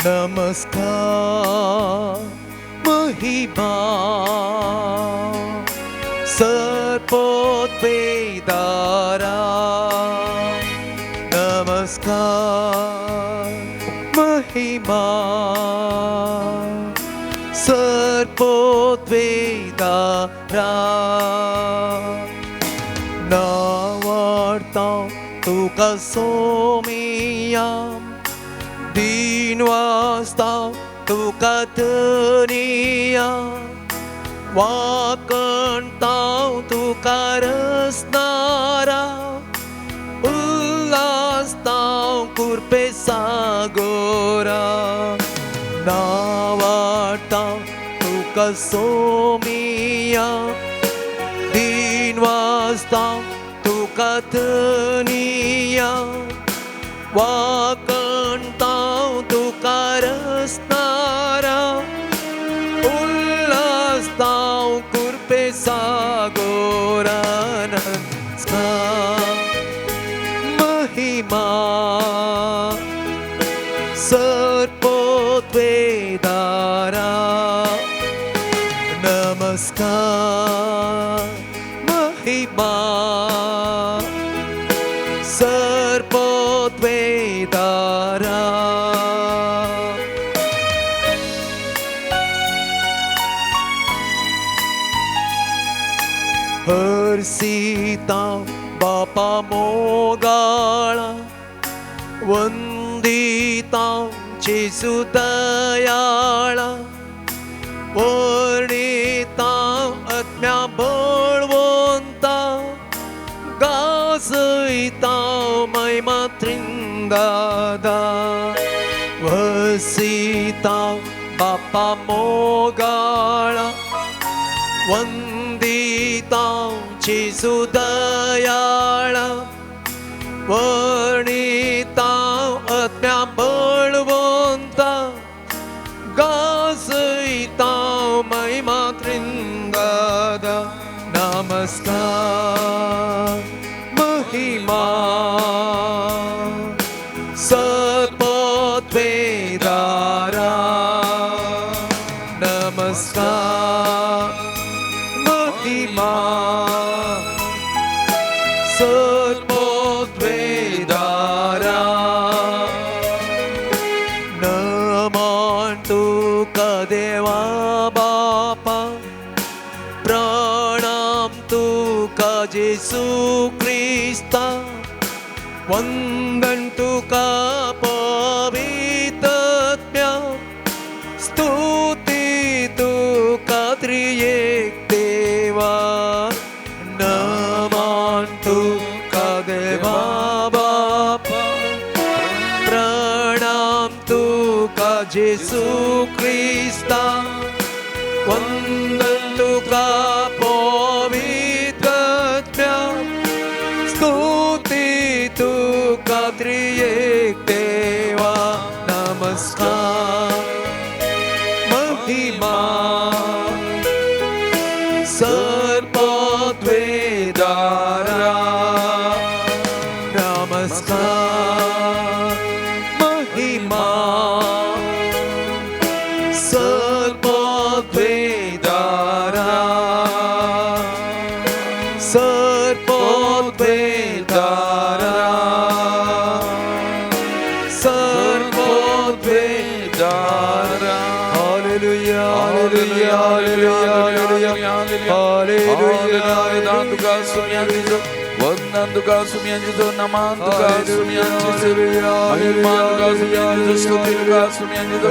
नमस्कार महिमा सर्पोद्वेदारा नमस्कार महिमा सर्पोद्वेदारा नावाडता तुका सोमिया दिन वाजता तुका धनिया वाकणता तुका रसनारा उल्लासता कुरपे सागोरा नावाडता तुका सोमिया दिन वाजता तुका धनिया वाकणता तुका रसनारा उल्लासता कुरपे सागोरा नमस्कार महिमा सर्पोद्वेदारा नमस्कार महिमा सर्पोद्वेदारा. हरसीता बापा मोगाळा वंदिता जेसू दयाळा वर्णिता आत्म्या बळवंता गाजयता महिमा त्रिंदादा वसीता बापा मोगाळा वंदिता जेसू दयाळा वर्णिता आत्म्या बळवंता गाजयता महिमा त्रिंदादा नमस्कार महिमा सर्पोद्वेदारा नमस्कार महिमा सर्पोद्वेदारा. नमन तुका देवा बापा प्रणाम तुका जेसू क्रिस्ता वंदन तुका पवित्रत्म्या स्तुती तुका त्रिएक देवा. नमन तुका देवा बापा प्रणाम तुका जेसू क्रिस्ता वंदन तुका पवित्रत्म्या स्तुती तुका त्रिएक देवा. नमस्कार महिमा सर्पोद्वेदारा नमस्कार महिमा सर्पोद्वेदारा सर्पोद्वेदारा सर्पोद्वेदारा. Hallelujah hallelujah hallelujah hallelujah. तुका सुमियांचो वंदन तुका सुमियांचो नमन तुका सुमियांचो महिमा तुका सुमियांचो स्तुती तुका सुमियांचो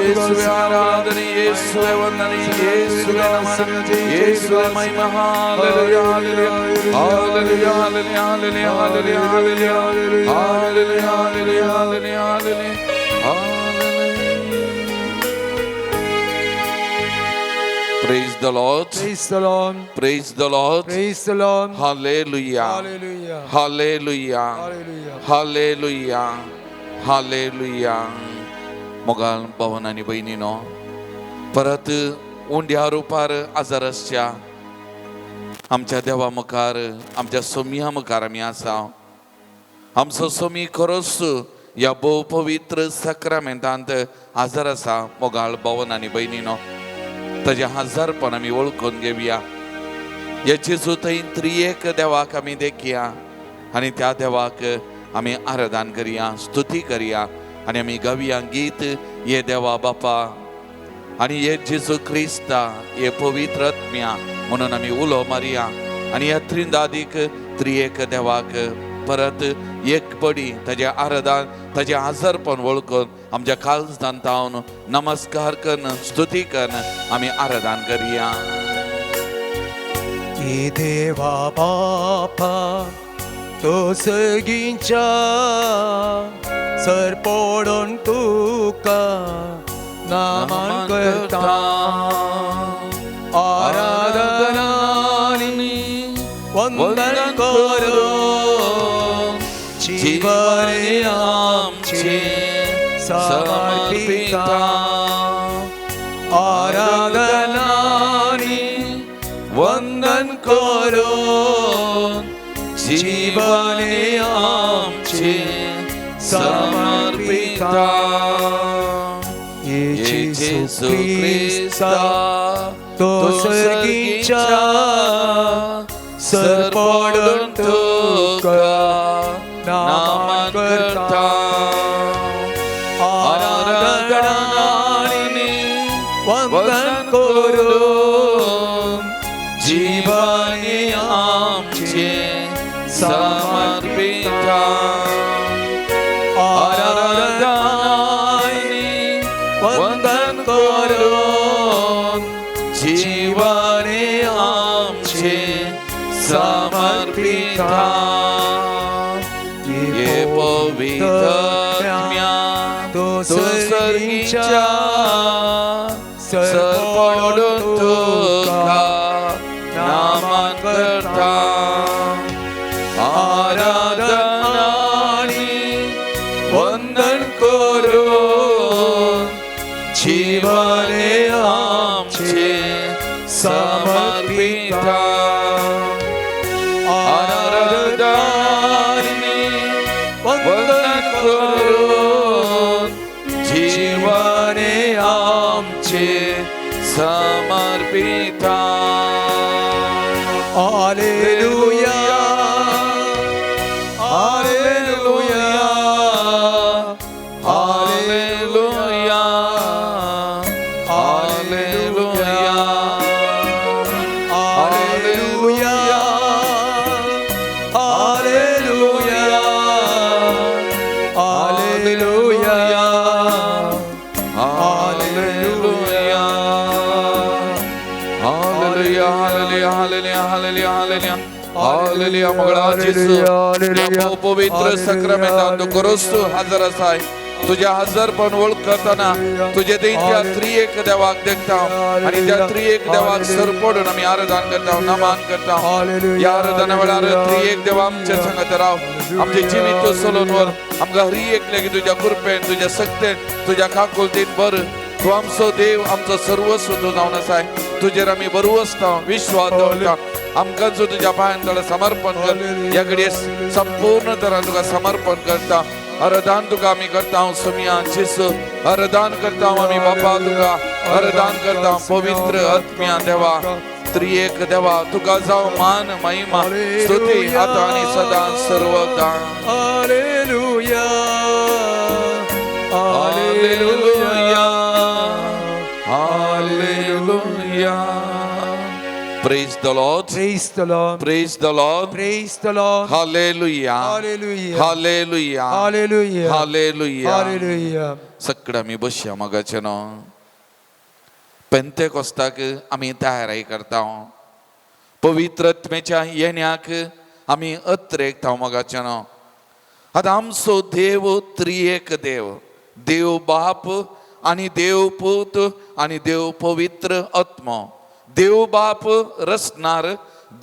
येशुवे आराधने येशुवे वंदने येशुवे नमन येशुवे महिमा. Hallelujah hallelujah hallelujah hallelujah hallelujah hallelujah hallelujah hallelujah hallelujah hallelujah. Praise the Lord. Praise the Lord. Praise the Lord. Praise the Lord. Hallelujah. Hallelujah. Hallelujah. Hallelujah. Hallelujah. Hallelujah. मोगाल भवन आनी भयणीनो परत उंड्या रुपार आजार आसच्या आमच्या देवा मुखार आमच्या सोमया मुखार आमी आसा. आमचो सोमी खरोच ह्या भोव पवित्र साक्रामेंतांत हजर आसा. मोगाळ भवन आनी भयणीनो, ताजें हजारपण आमी वळखून घेवया. ह्या जेजू थंय त्रियेक देवाक आमी देखया आनी त्या देवाक आमी आराधन करया, स्तुती करया आनी आमी गावया गीत ये देवा बापा आनी ये जेजू क्रिस्ता, ये पवित्र आत्म्या म्हणून आमी उलो मारया. आनी ह्या त्रिंदादीक त्रियेक देवाक परत एक पडी ताजें आराधन, ताजें हजारपण वळखून आमच्या काळजान तावन नमस्कार करून स्तुती करून आमी आराधन करया. ये देवा बापा तो सगींच्या सर पडून तुका नामान करता, आराधनानी वंदन करून जीवन आमचे समर्पिता, आराधनानी वंदन करून जीवन आमचे समर्पिता. जेजू क्रिस्ता तो सर्गीच्या सर पडून तुका नामान करता, आराधनानी वंदन करून जीवन आमचे समर्पिता, आराधनानी वंदन करून जीवन आमचे समर्पिता. ये पवित्र आत्म्या तो सर्गीच्या सर पडून तुका नामान करता, आराधनानी वंदन करून जीवन आमचे समर्पिता, आराधनानी वंदन करून जीवन आमचे समर्पिता. Hallelujah, hallelujah, hallelujah, hallelujah, hallelujah, hallelujah, hallelujah, hallelujah, hallelujah, hallelujah, hallelujah, hallelujah, hallelujah. Mangala जेजू, या पवित्र साक्रामेंतांत तूं क्रिस्तू हजर आसाय. तुझ्या हजरपण वळखतना तुझे त्या त्रिएक देवाक देखता आनी त्या त्रिएक देवाक सरपडून आमी आराधन करता, नमान करता. ह्या आराधना वेळार त्रिएक देव आमच्या संगत राव, आमचें जिवीत तूं चलोवन व्हर. आमकां हरी एक लेगीत तुज्या कृपेन, तुज्या शक्तेन, तुज्या काकुळतेन भर. तूं आमचो देव, आमचो सर्वस्व तूं जावन आसाय. तुजेर आमी बरवसता, विश्वास दवरता. आमकां जो तुज्या पांयान तळा समर्पण कर. ह्या घडये संपूर्ण तरान तुका समर्पण करता. आराधन तुका आमी करता सोमिया जेजू, आराधन करता आमी बापा तुका, आराधन करता पवित्र आत्म्या देवा, त्रिएक देवा, तुका जावं मान महिमा स्तुती आता आनी सदां सर्वदा. Hallelujah, hallelujah, hallelujah. Praise the Lord. Praise the Lord. Praise the Lord. Praise the Lord. Hallelujah. Hallelujah. Hallelujah. Hallelujah. Hallelujah. Hallelujah. सगळं आमी बसया मगाचे न्हू. पेंतेकोस्ताक आमी तयारी करता. पवित्र आत्म्याच्या येण्याक आमी अत्रेकता मगाचे न्हू. आतां आमचो देव त्रिएक देव, देव बाप आनी देव पूत आनी देव पवित्र आत्मो. देव बाप रचणार,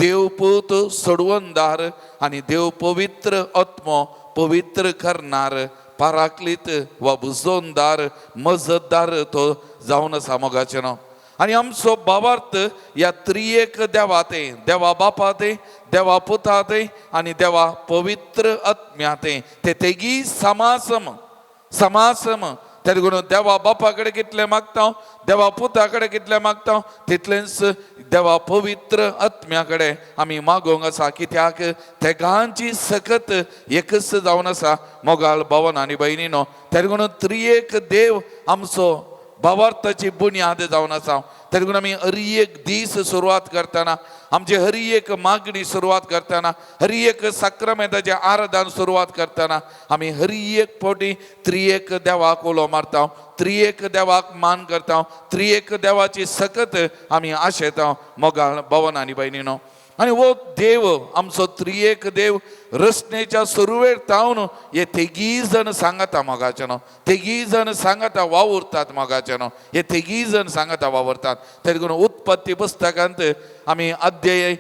देव पूत सोडवणदार आनी देव पवित्र आत्मो पवित्र करणार, पाराकलीत वा बुजोनदार, मजतदार तो जावन आसा मोगाचे न्हू. आनी आमचो भावार्थ ह्या त्रियेक देवा ते, देवा बापा ते, देवा पुता ते आनी देवा पवित्र आत्म्या ते, ते तेगी समासम समासम. तेका लागून देवा बापा कडेन कितलें मागता, देवा पुता कडेन कितलें मागता, तितलेंच देवा पवित्र आत्म्या कडेन आमी मागोवंक आसा. कित्याक तेगांची सकत एकच जावन आसा मोगाळ भावन आनी भयणीनो. तेका लागून त्रियेक देव आमचो भावार्थाची बुन्याद जावन आसा. तेका लागून आमी हर एक दीस सुरवात करतना, आमची हर एक मागणी सुरवात करतना, हर एक साक्रमेंताचें आराधन सुरवात करतना आमी हर एक फावटी त्रियेक देवाक उलो मारता, त्रियेक देवाक मान करता, त्रियेक देवाची सकत आमी आशेता मोगाळ भवन आनी भयणीनो. आनी हो देव आमचो त्रियेक देव रचनेच्या सुरवेर तावन हे तेगीय जण सांगता मोगाच्यानो, तेगीय जण सांगता वावुरतात मोगाच्यानो, हे तेगीय जण सांगता वावुरतात. तेका लागून उत्पत्ती पुस्तकांत आमी अध्याय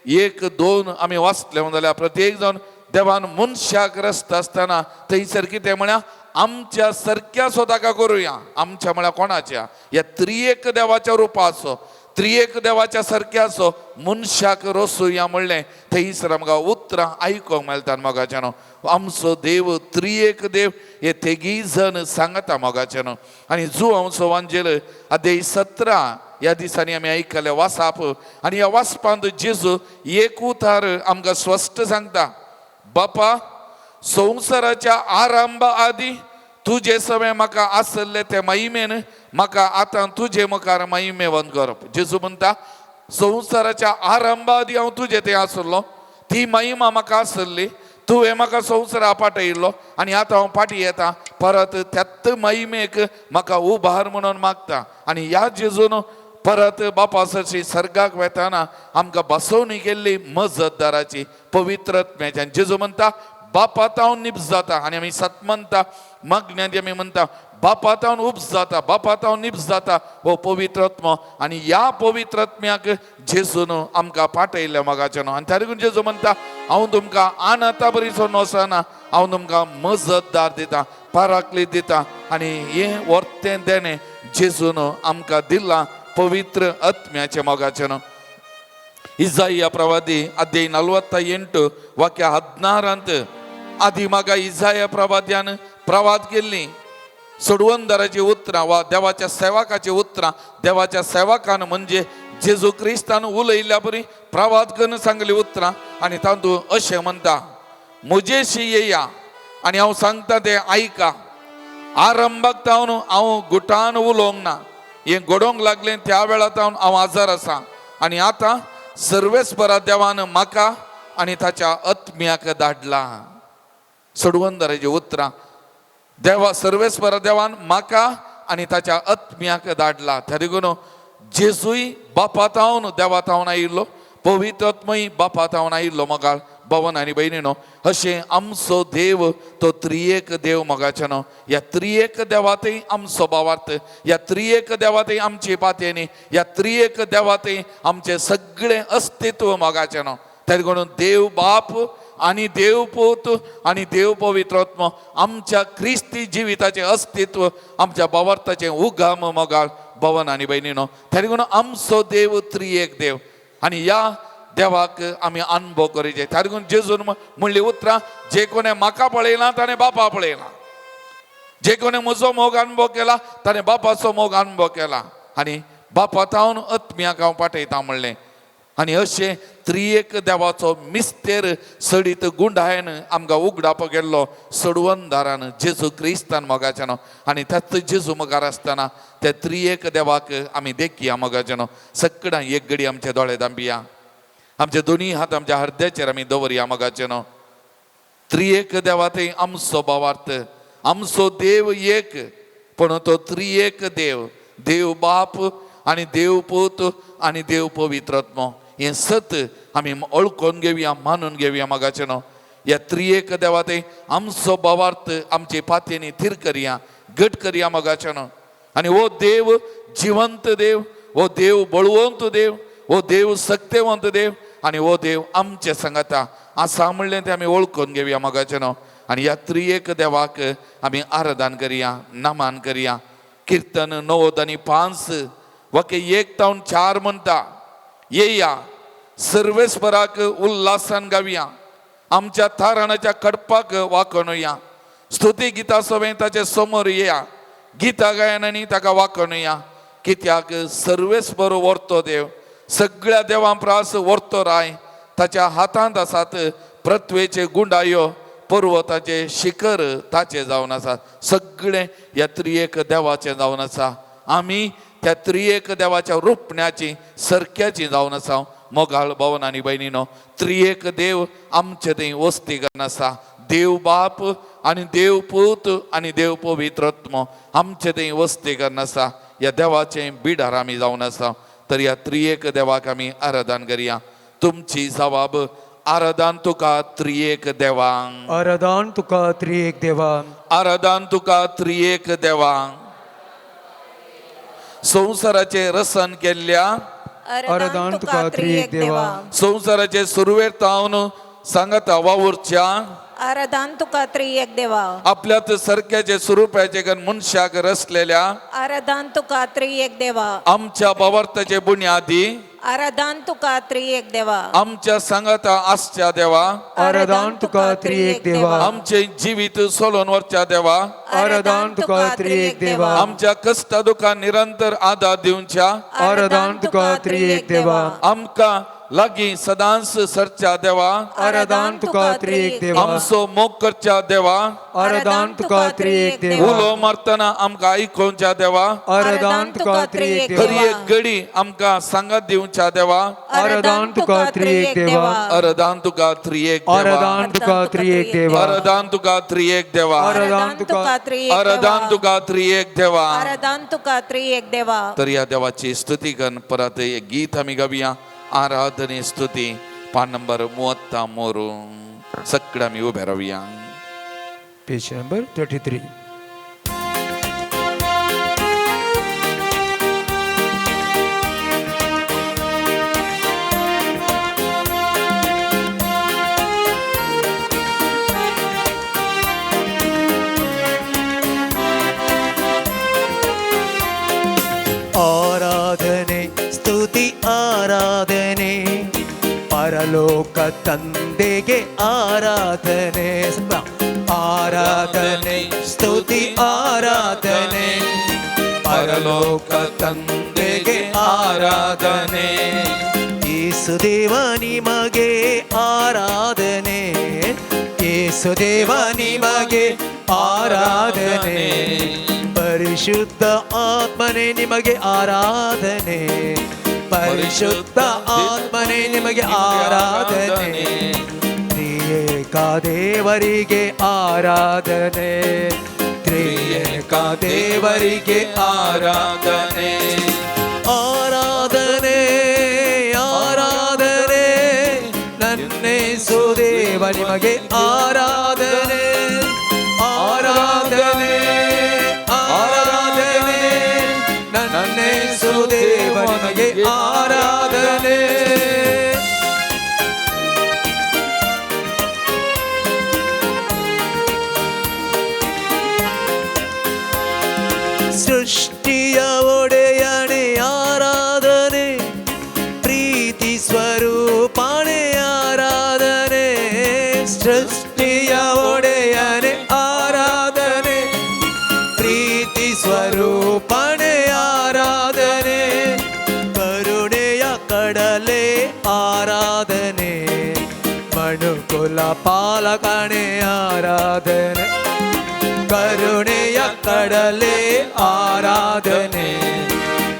1 2 आमी वाचले म्हणून जाल्यार प्रत्येक जण देवान मनशाक रचता आसतना थंयसर कितें म्हळ्यार आमच्या सारक्या स्वताका करुया. आमच्या म्हळ्यार कोणाच्या? ह्या त्रियेक देवाच्या रुपाचो, त्रियेक देवाच्या सारक्याचो मनशाक रसुया म्हणलें थंयसर आमकां उतरां आयकोंक मेळटा मोगाच्यानो. आमचो देव त्रियेक देव हे तेगीय जण सांगता मोगाच्यानो. आनी जुवांचो वांजेल अध्याय 17 ह्या दिसांनी आमी आयकलें वासाप. आनी ह्या वाचपांत जेजू एक उतार आमकां स्पश्ट सांगता, बापा संवसाराच्या आरंभा आदी तुजे सवें म्हाका आसल्ले ते महिमेन म्हाका आतां तुजे मुखार महिमेवंत करप. जेजू म्हणटा संवसाराच्या आरंभा आदी हांव तुजे थंय आसलो, ती महिमा म्हाका आसली, तुवें म्हाका संवसारा पाटयिल्लो आनी आतां हांव फाटीं येता परत त्याच महिमेक म्हाका उबार म्हणून मागता. आनी ह्या जेजून परत बापा सरशी सर्गाक वेताना आमकां बसवणी केल्ली मजतदाराची पवित्र आत्म्याची. आनी जेजू म्हणटा बापा तावन निप्स जाता. आनी आमी सत म्हणटा मागण्यांत आमी म्हणटा बापा तावन उपस जाता, बापा तावन निप्स जाता हो पवित्र आत्मो. आनी ह्या पवित्र आत्म्याक जेजून आमकां पाटयल्लें मोगाचें. आनी त्या लागून जेजू म्हणटा हांव तुमकां आनाता बरी सोडून वचना, हांव तुमकां मजतदार दिता, पाराकली दिता. आनी हें वर्तें देणें जेजून आमकां दिलां पवित्र आत्म्याचें मोगाचें. इजाया प्रवादी अध्याय 48 वाक्य 16 आदी म्हाका इजाया प्रवाद्यान प्रवाद केल्ली सोडवंदराची उतरां वा देवाच्या सेवकाची उतरां. देवाच्या सेवकान म्हणजे जेजू क्रिस्तान उलयल्ल्या बरी प्रवाद करून सांगली उतरां. आनी तातूंत अशें म्हणटा, म्हजेशी येया आनी हांव सांगता तें आयका. आरंभाक तावन हांव गुटान उलोवंक ना, हें घडोवंक लागलें त्या वेळार तावन हांव आजार आसा. आनी आतां सर्वेस्परा देवान म्हाका आनी ताच्या आत्म्याक धाडला. सोडवंदराची उतरां, देवा सर्वेस्परा देवान म्हाका आनी ताच्या आत्म्याक धाडला. त्या देखून जेजूय बापा तावन देवा तावन आयिल्लो, पवित्र आत्मय बापा तावन आयिल्लो मोगाळ भवन आनी भयणीनो. अशें आमचो देव तो त्रियेक देव मोगाच्यानो. ह्या त्रियेक देवातय आमचो भावार्थ, ह्या त्रियेक देवातय आमची पातयेनी, ह्या त्रियेक देवातय आमचें सगळें अस्तित्व मोगाच्यानो. त्या देखून देव बाप आनी देव पूत आनी देव पवित्र आत्मो आमच्या क्रिस्ती जिविताचें अस्तित्व, आमच्या भावार्थाचें उगम मोगाळ भवन आनी भयणीनो. त्या देखून आमचो देव त्रियेक देव आनी ह्या देवाक आमी अनुभव करीचे. त्या देखून जेजून म्हणली उतरां, जे कोणें म्हाका पळयलां ताणें बापा पळयलां, जे कोणें म्हजो मोग अनुभव केला ताणें बापाचो मोग अनुभव केला आनी बापा तावन आत्म्याक हांव पाटयता म्हणलें. आनी अशें त्रियेक देवाचो मिस्तेर सडीत गुंडायन आमकां उगडापा गेल्लो सोडवंदारान जेजू क्रिस्तान मोगाच्यानो. आनी त्याच जेजू मुखार आसतना त्या त्रियेक देवाक आमी देखया मोगाच्यानो. सगळ्यां एक घडी आमचे दोळे दांबिया, आमचे दोनी हात आमच्या हृदयाचेर आमी दवरया मोगाच्यानो. त्रियेक देवा थंय आमचो भावार्थ, आमचो देव एक, पूण तो त्रियेक देव, देव बाप आनी देव पूत आनी देव पवित्र आत्मो. हें सत आमी वळखून घेवया, मानून घेवया मोगाच्यानो. ह्या त्रियेक देवा थंय आमचो भावार्थ आमचे पातयेनी थीर करया, घट करया मोगाच्यानो. आनी हो देव जिवंत देव, हो देव बळवंत देव, हो देव सक्तेवंत देव आनी हो देव आमचे सांगाता आसा म्हणलें तें आमी वळखून घेवया मोगाच्यानो. आनी ह्या त्रियेक देवाक आमी आराधन करया, नमन करया. किर्तन 95 वाक्य 1 तावन 4 म्हणटा, येया सर्वेस्पराक उल्हासान गावया, आमच्या थाराणाच्या कडपाक वाकणुया, स्तुती गिता सवें ताचे समोर येया, गिता गायनांनी ताका वाकणुया. कित्याक सर्वेस्पर वर्तो देव, सगळ्या देवां प्रास वर्तो राय, ताच्या हातांत आसात पृथ्वेचे गुंडायो, पर्वताचे शिखर ताचे जावन आसा. सगळें ह्या त्रिएक देवाचें जावन आसा. आमी त्या त्रिएक देवाच्या रुपण्याची सरक्याची जावन आसा. मोगाळ भवन आनी भयणीनो, त्रिएक देव आमचे थंय वस्ती करून आसा. देव बाप आनी देव पूत आनी देव पवित्रत्म आमचे थंय वस्ती करून आसा. ह्या देवाचें बिडार आमी जावन आसा. तर ह्या त्रिएक देवाक आमी आराधन करया. तुमची जवाब आराधन तुका त्रिएक देवांक, आराधन तुका त्रिएक देवा, आराधन तुका त्रिएक देवांक. संवसाराचें रसन केल्ल्या, आराधन तुका त्रिएक देवा, संवसाराचे सुरवेर तावन सांगाता वावुरच्या, आराधन तुका त्रिएक देवा, आपल्यात सरक्याचे स्वरुपाचे गण मनशाक रचलेल्या, आराधन तुका त्रिएक देवा, आमच्या बावार्थाचे बुन्यादी, आराधन तुका त्रिएक देवा, आमच्या सांगाता आसच्या देवा, आराधन तुका त्रिएक देवा, आमचे जिवीत सोलोन वरच्या देवा, आराधन तुका त्रिएक देवा, आमच्या कश्टा दुखां निरंतर आदार दिवच्या, आराधन तुका त्रिएक देवा, आमकां लागीं सदांच सरच्या देवा, आराधन तुका त्रिएक देवा, आमचो मोग करच्या देवा, आराधन तुका त्रिएक देवा, उलो मारतना आमकां आयकोवच्या देवा, आराधन तुका त्रिएक हर देवा, एक घडी आमकां सांगात दिवच्या देवा, आराधन तुका त्रिएक देवा, आराधन तुका त्रिएक देवा, आराधन तुका त्रिएक देवा, आराधन तुका त्रिएक देवा, आराधन तुका त्रिएक आराधन तुका त्रिएक देवा. आराधन तुका त्रिएक देवा. तर ह्या देवाची स्तुती करून परत एक गीत आमी गावया. आराधने स्तुती, पान नंबर 33. सगळे आमी उबे रावया. पेज नंबर 33. ಆರಾಧನೆ ಸ್ತುತಿ ಆರಾಧನೆ, ಪರಲೋಕ ತಂದೆಗೆ ಆರಾಧನೆ. ಆರಾಧನೆ ಸ್ತುತಿ ಆರಾಧನೆ, ಪರಲೋಕ ತಂದೆಗೆ ಆರಾಧನೆ. ಯೇಸುದೇವ ನಿಮಗೆ ಆರಾಧನೆ, ಯೇಸುದೇವ ನಿಮಗೆ ಆರಾಧನೆ. ಪರಿಶುದ್ಧ ಆತ್ಮನೇ ನಿಮಗೆ ಆರಾಧನೆ, ಪರಿಶುದ್ಧ ಆತ್ಮನೇ ನಿಮಗೆ ಆರಾಧನೆ. ತ್ರಿಯೇಕ ದೇವರಿಗೆ ಆರಾಧನೆ, ತ್ರಿಯೇಕ ದೇವರಿಗೆ ಆರಾಧನೆ. ಆರಾಧನೆ ಆರಾಧನೆ, ನನ್ನೇಸು ದೇವ ನಿಮಗೆ ಆರಾಧನೆ. ಆರಾಧನೆ ಆರಾಧನೆ, ನನ್ನೇಸು ದೇವ ನಿಮಗೆ ಆರಾಧನೆ. ಸೃಷ್ಟಿಯ ಒಡೆಯಣೆ ಆರಾಧನೆ, ಪ್ರೀತಿ ಸ್ವರೂಪಣೆ ಆರಾಧನೆ. ಸೃಷ್ಟಿಯ ಒಡೆಯನೆ ಆರಾಧನೆ, ಪ್ರೀತಿ ಸ್ವರೂಪಣೆ ಆರಾಧನೆ. ಕರುಣೆಯ ಕಡಲೆ ಆರಾಧನೆ, ಮನುಕುಲ ಪಾಲಕಣೆ ಆರಾಧನೆ. ಕರುಣೆಯ ಕಡಲೆ ಆರಾಧನೆ,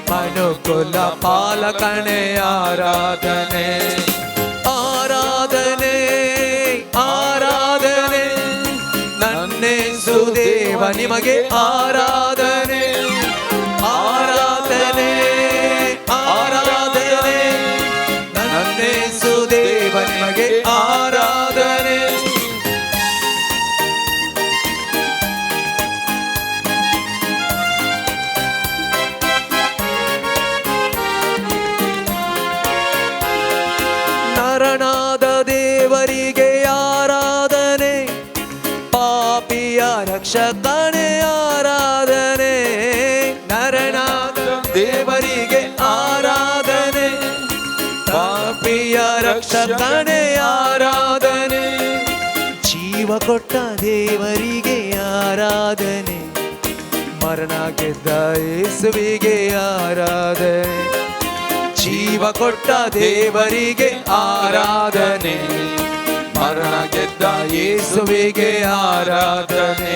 ಮನುಕುಲ ಪಾಲಕಣೆ ಆರಾಧನೆ. ಆರಾಧನೆ ಆರಾಧನೆ, ನನ್ನೇಸು ದೇವ ನಿಮಗೆ ಆರಾಧನೆ. ಆರಾಧನೆ ಆರಾಧನೆ, ನನ್ನೇಸು ದೇವ ನಿಮಗೆ ಆರಾಧನೆ. ನರನಾದ ದೇವರಿಗೆ ಆರಾಧನೆ, ಪಾಪಿಯ ರಕ್ಷಕನೇ ಆರಾಧನೆ. ನರನಾದ ದೇವರಿಗೆ ರಕ್ಷಕನೇ ಆರಾಧನೆ. ಜೀವ ಕೊಟ್ಟ ದೇವರಿಗೆ ಆರಾಧನೆ, ಮರಣ ಗೆದ್ದ ಯೇಸುವಿಗೆ ಆರಾಧನೆ. ಜೀವ ಕೊಟ್ಟ ದೇವರಿಗೆ ಆರಾಧನೆ, ಮರಣ ಗೆದ್ದ ಯೇಸುವಿಗೆ ಆರಾಧನೆ.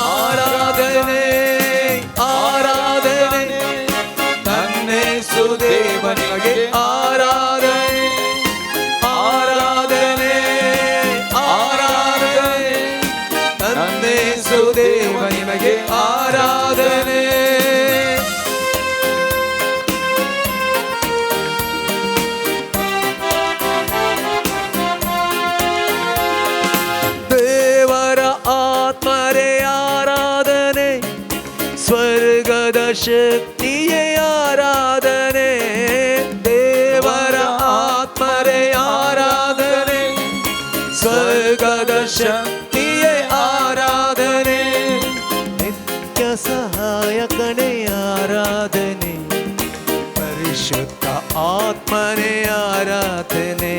ಆರಾಧನೆ ಆರಾಧನೆ, ನನ್ನೇಸು ದೇವನಿಗೆ ಆರಾಧನೆ. ಆರಾಧನೆ ಆರಾಧನೆ, ನನ್ನೇಸು ದೇವನಿಗೆ ಆರಾಧನೆ. ದೇವರ ಆತ್ಮರೇ ಆರಾಧನೆ, ಸ್ವರ್ಗದ ಶಕ್ತಿಯೇ ಆರಾಧನೆ. ದೇವರ ಆತ್ಮರೇ ಆರಾಧನೆ, ಸ್ವರ್ಗದ ಶಕ್ತಿಯೇ ಆರಾಧನೆ. ನಿತ್ಯ ಸಹಾಯಕನೇ ಆರಾಧನೆ, ಪರಿಶುದ್ಧ ಆತ್ಮನೇ ಆರಾಧನೆ.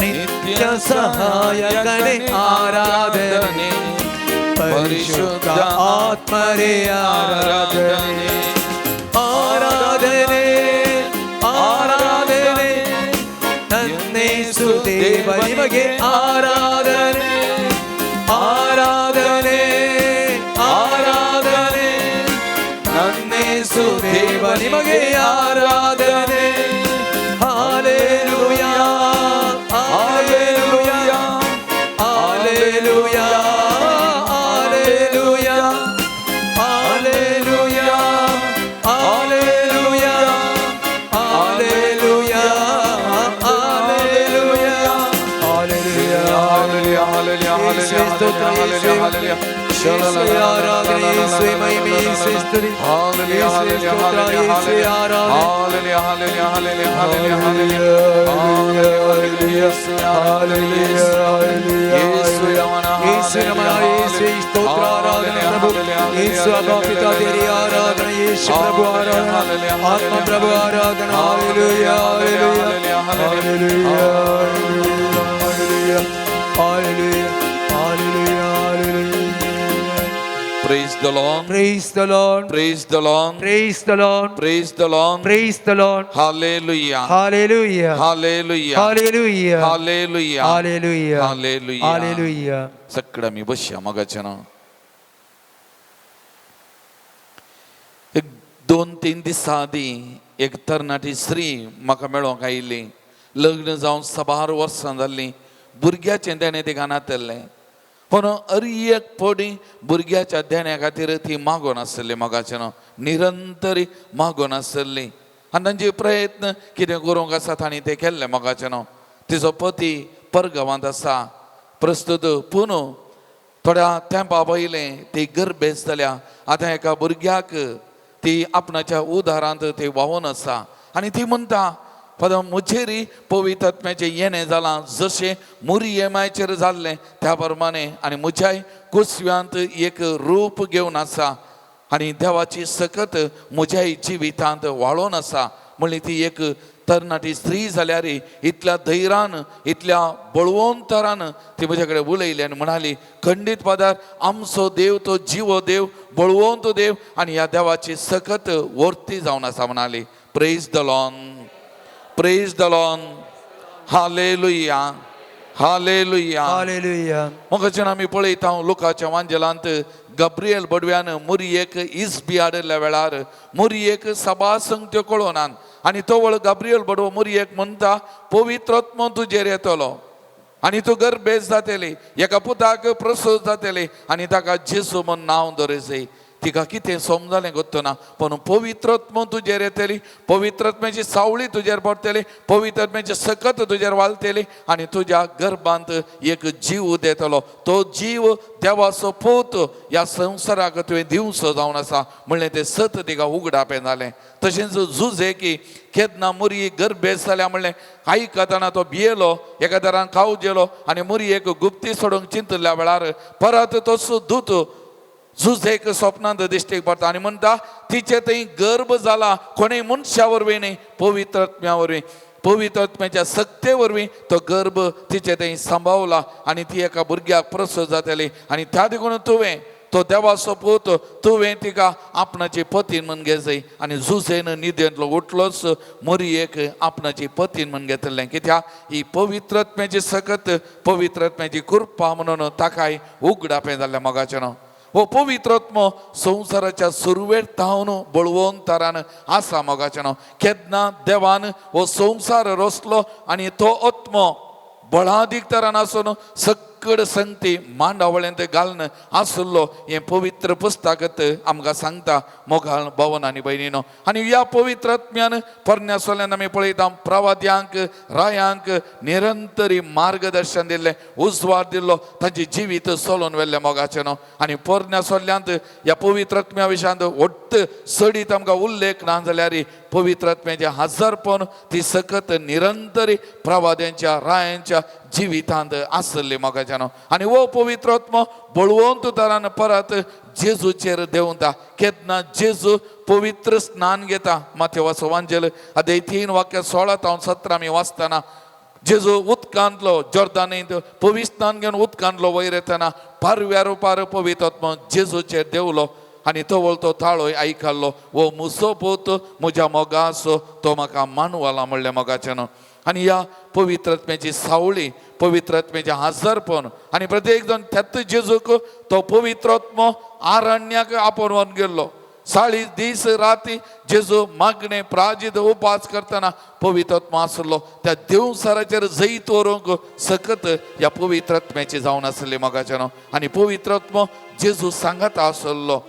ನಿತ್ಯ ಸಹಾಯಕನೇ ಆರಾಧನೆ, ಪರಿಶುದ್ಧ ಆತ್ಮರೇ ಆರಾಧನೆ. ಆರಾಧನೆ ಆರಾಧನೆ, ನನ್ನೇಸು ದೇವ ನಿಮಗೆ ಆರಾಧನೆ. ಆರಾಧನೆ ಆರಾಧನೆ, ನನ್ನೇಸು ದೇವ ನಿಮಗೆ ಆರಾಧನೆ. Hallelujah hallelujah hallelujah hallelujah hallelujah hallelujah hallelujah hallelujah. Hallelujah, hallelujah, hallelujah, hallelujah, hallelujah. ಯೇಸುವೇ ಆರಾಧನೆ, ಯೇಸುವೇ ಮಹಿಮೆ, ಯೇಸುವೇ ಸ್ತುತಿ. Hallelujah, ಯೇಸುವೇ hallelujah, ಸ್ತೋತ್ರ, hallelujah, ಯೇಸುವೇ hallelujah. ಆರಾಧನೆ. Hallelujah, hallelujah, hallelujah, hallelujah, hallelujah. Hallelujah, hallelujah, ಯೇಸುವೇ ಅವನ ಯೇಸು ನಮಃ, ಯೇಸುವೇ ಸ್ತೋತ್ರ, ಆರಾಧನೆ ಪ್ರಭು. ಯೇಸು ಅಬ್ಬಾ ಪಿತಾ ತೇರಿ ಆರಾಧನೆ, ಯೇಸು ಪ್ರಭು ಆರಾಧನೆ, ಆತ್ಮ ಪ್ರಭು ಆರಾಧನೆ. Hallelujah, hallelujah, hallelujah, hallelujah, hallelujah, hallelujah, hallelujah. Praise the Lord. Praise the Lord. Praise the Lord. Praise the Lord. Praise the Lord. Praise the Lord. Hallelujah. Hallelujah. Hallelujah. Hallelujah. Hallelujah. Hallelujah. Hallelujah. Hallelujah. सगळं आमी बसया मोगाचें न्हू. एक दोन तीन दिसां आदीं एक तरणाटी स्त्री म्हाका मेळोंक आयिल्ली. लग्न जावन साबार वर्सां जाल्लीं, भुरग्याचें देणें तिका नातल्लें, पूण अरी एक पडी भुरग्याच्या देण्या खातीर ती मागून आसली मोगाचें न्हू, निरंतर मागून आसली. आनी तांचे प्रयत्न कितें करूंक आसा तांणी तें केल्लें मोगाचें न्हू. तिचो पती परगांवांत आसा प्रस्तुत, पूण थोड्या तेंपा पयलें ती गर्भेस्त जाल्या. आतां एका भुरग्याक ती आपणाच्या उदारांत ती व्हांवून आसा आनी ती म्हणटा, फादर, म्हजेर पवित्र आत्म्याचें येणें जालां जशें मुरयेमाचेर जाल्लें त्या प्रमाणे, आनी म्हज्याय कुसव्यांत एक रूप घेवन आसा आनी देवाची सकत म्हज्याय जिवितांत वाळोन आसा. म्हणली ती एक तरणाटी स्त्री जाल्यार इतल्या धैर्यान, इतल्या बळवंतरान ती म्हज्या कडेन उलयली आनी म्हणाली, खंडीत फादर, आमचो देव तो जिवो देव, बळवंत देव आनी ह्या देवाची सकत वर्ती जावन आसा म्हणाली. Praise the Lord, praise the Lord. Hallelujah, hallelujah. Hallelujah. मोगाचें आमी पळयता, लुकाच्या वांजेलांत गब्रियल बडव्यान मुरयेक इस्बी हाडिल्ल्या वेळार मुरयेक सभा संगत्यो कळोनात आनी तो वळ गाब्रियल बडवो मुरयेक म्हणटा, पवित्र आत्मो तुजेर येतलो आनी तूं गर्भेस जातली, एका पुताक प्रसूत जातली आनी ताका जेजू म्हूण नांव दवरचें. तिका कितें समजलें गोत्तना, पूण पवित्र आत्मो तुजेर येतली, पवित्र आत्म्याची सावळी तुजेर पडटली, पवित्र आत्म्याची सकत तुजेर वालतली आनी तुज्या गर्भांत एक जीव देतलो, तो जीव देवाचो पूत ह्या संवसाराक तुवें दिवचो जावन आसा म्हणलें तें सत तिका उगडापें जालें. तशेंच जुजे की केन्ना मुरी गर्भेस्त जाल्या म्हणलें आयकतना तो भियेलो, एका दारान खाव जेलो आनी मुरयेक गुप्ती सोडूंक चिंतल्या वेळार परत तसो दूत जुझेक स्वप्नांत दिश्टीक पडटा आनी म्हणटा, तिचे थंय गर्भ जाला, कोणूय मनशा वरवीं न्ही, पवित्र आत्म्या वरवीं. पवित्र आत्म्याच्या सक्ते वरवीं तो गर्भ तिचे थंय सांबावला आनी ती एका भुरग्याक प्रसव जातली आनी त्या देखून तुवें तो देवाचो पूत तुवें तिका आपणाची पतीन म्हण घेजय. आनी जुझेन निदेंतलो उठलोच मोरयेक आपणाची पतीन म्हण घेतलें, कित्याक ही पवित्र आत्म्याची सकत पवित्र आत्म्याची कृपा म्हणून ताकाय उगडापें जाल्लें मोगाचें न्हू. हो पवित्र आत्मो संवसाराच्या सुरवेर तावन बळवंत तरान आसा मोगाचें न्हू. केन्ना देवान हो संवसार रचलो आनी तो आत्मो बळादीक तरान आसून सकड संगती मांडावळेंत घालून आसलो हें पवित्र पुस्तकांत आमकां सांगता मोगाळ भवन आनी भयणीनो. आनी ह्या पवित्र आत्म्यान पोरण्या सोल्यान आमी पळयता प्रवाद्यांक रायांक निरंतरी मार्गदर्शन दिल्लें, उजवाड दिल्लो, तांचें जिवीत चलोवन व्हेल्लें मोगाचें न्हू. आनी पोरण्या सोल्यांत ह्या पवित्र आत्म्या विशयांत वट्ट चडीत आमकां उल्लेख ना जाल्यार पवित्र आत्म्याचें हजारपण ती सकत निरंतरी प्रवाद्यांच्या रायांच्या जिवितांत आसली मोगाचें न्हू. आनी हो पवित्र आत्मो बळवंत तरान परत जेजूचेर देंवता. केन्ना जेजू पवित्र स्नान घेता, माथेवाचो वांजेल अध्याय 3 वाक्य 16 तावन 17 आमी वाचतना जेजू उदकांतलो जोर्दानींत पवित्र स्नान घेवन उदकांतलो वयर येतना पारव्या रुपार पवित्र आत्मो जेजूचेर देंवलो आनी तवळ तो ताळोय आयकल्लो, हो म्हजो पूत म्हज्या मोगाचो तो म्हाका मानवला म्हणलें मोगाचें न्हू. आनी ह्या पवित्र आत्म्याची सावळी, पवित्र आत्म्याचें हजारपण आनी प्रत्येक जण त्याच जेजूक तो पवित्र आत्मो आरण्याक आपोवन व्हरून गेल्लो. 40 दीस राती जेजू मागणे प्राजीत उपास करतना पवित्र आत्मो आसलो त्या देवसाराचेर जैत व्हरूंक सकत ह्या पवित्र आत्म्याची जावन आसली मोगाचें न्हू. आनी पवित्र आत्मो जेजू सांगात आसलो,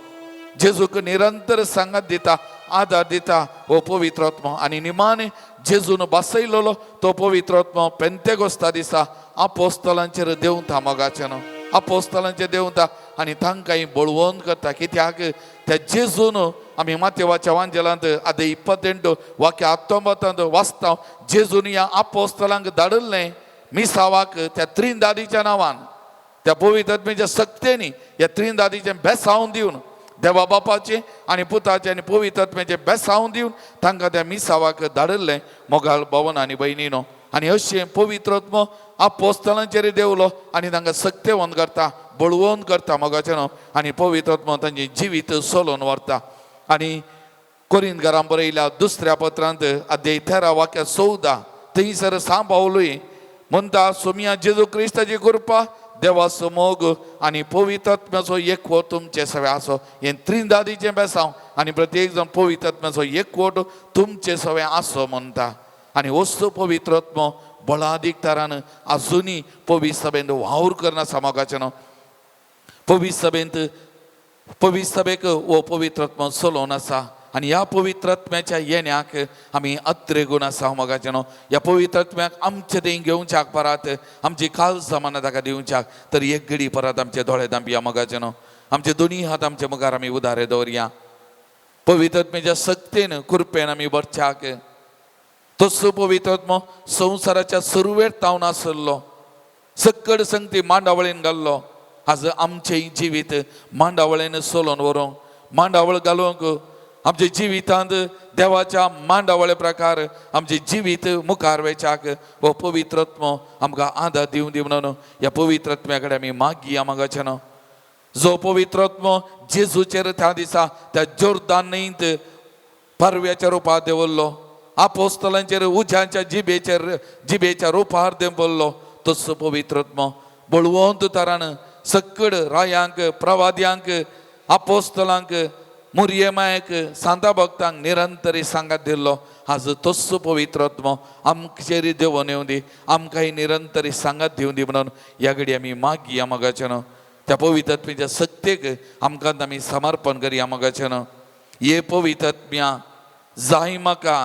जेजूक निरंतर सांगात दिता, आदार दिता हो पवित्र आत्मो. आनी निमाणे जेजून बसयलेलो तो पवित्र आत्मो पेंतेगोस्ता दिसा आपोस्तलांचेर देंवता मोगाचें न्हू, आपोस्तलांचेर देंवता आनी तांकांय बळवंत करता. कित्याक त्या जेजून आमी मातेवाच्या वांजेलांत आतां 28 वाक्य 19 वाचता, जेजून ह्या आपोस्तलांक धाडिल्लें मिसावाक त्या त्रिंदादीच्या नांवान, त्या पवित्र आत्म्याच्या सक्तेनी ह्या त्रिंदादीचें बेसावन दिवन, देवा बापाचें आनी पुताचें आनी पवित्र आत्म्याचें बेसावन दिवन तांकां त्या मिसावाक धाडिल्लें मोगाळ भवन आनी भयणीनो. आनी अशें पवित्र आत्मो आपोस्तलांचेर देंवलो आनी तांकां सक्तेवंत करता, बळवंत करता मोगाचें न्हू. आनी पवित्र आत्मो तांचें जिवीत चलोवन व्हरता. आनी कोरिंदकारां बरयल्या दुसऱ्या पत्रांत अध्याय 13 वाक्य 14 थंयसर सांव पावलूय म्हणटा, सोमया जेजू क्रिस्ताची कृपा, देवाचो मोग आनी पवित्र आत्म्याचो एकवट तुमचे सगळे आसो. हें त्रिंदादीचें बेसांव आनी प्रत्येक जण पवित्र आत्म्याचो एकवट तुमचे सगळे आसो म्हणटा. आनी वस्तू पवित्र आत्मो बळादीक तरान आजुनी पवित्र सभेंत वावर करना मोगाचें न्हू. पवित्र सभेंत पवित्र सभेक हो पवित्र आत्मो चलोवन आसा आनी ह्या पवित्र आत्म्याच्या येण्याक आमी अत्रेगूण आसा मोगाचें न्हू. ह्या पवित्र आत्म्याक आमचे थंय घेवच्याक परत आमची काल जमाना ताका दिवच्याक तर एक घडी परत आमचे दोळे धांपया मोगाचें न्हू. आमचे दोनी हात आमचे मुखार आमी उदारे दवरया. पवित्र आत्म्याच्या सक्तेन कृपेन आमी भरच्याक तसो पवित्र आत्मो संवसाराच्या सुरवेर तावन आसलो, सक्कड संगती मांडावळीन घाल्लो. आज आमचें जिवीत मांडावळीन चलोवन व्हरूंक, मांडावळ घालूंक आमच्या जिवितांत देवाच्या मांडावळे प्रकार आमचें जिवीत मुखार वेच्याक हो पवित्र आत्मो आमकां आदार दिवं दी म्हणून ह्या पवित्र आत्म्या कडेन आमी मागया मोगाचें न्हू. जो पवित्र आत्मो जेजूचेर त्या दिसा त्या जोर्दान न्हंयत पारव्याच्या रुपार देंवल्लो, आपोस्तलांचेर उज्याच्या जिबेच्या रुपार देंवल्लो, तसो पवित्र आत्मो बळवंत तरान सक्कड रायांक, प्रवाद्यांक, आपोस्तलांक, मुरयेमायक, सांता भक्तांक निरंतरी सांगात दिल्लो. आज तस्सो पवित्र आत्मो आमचेर देवोन येवं दी, आमकांय निरंतरी सांगात दिवं दी म्हणून ह्या घडी आमी मागया मोगाचें न्हू. त्या पवित्र आत्म्याच्या सक्तेक आमकां आमी समर्पण करया मोगाचें न्हू. ये पवित्र आत्म्या जाय म्हाका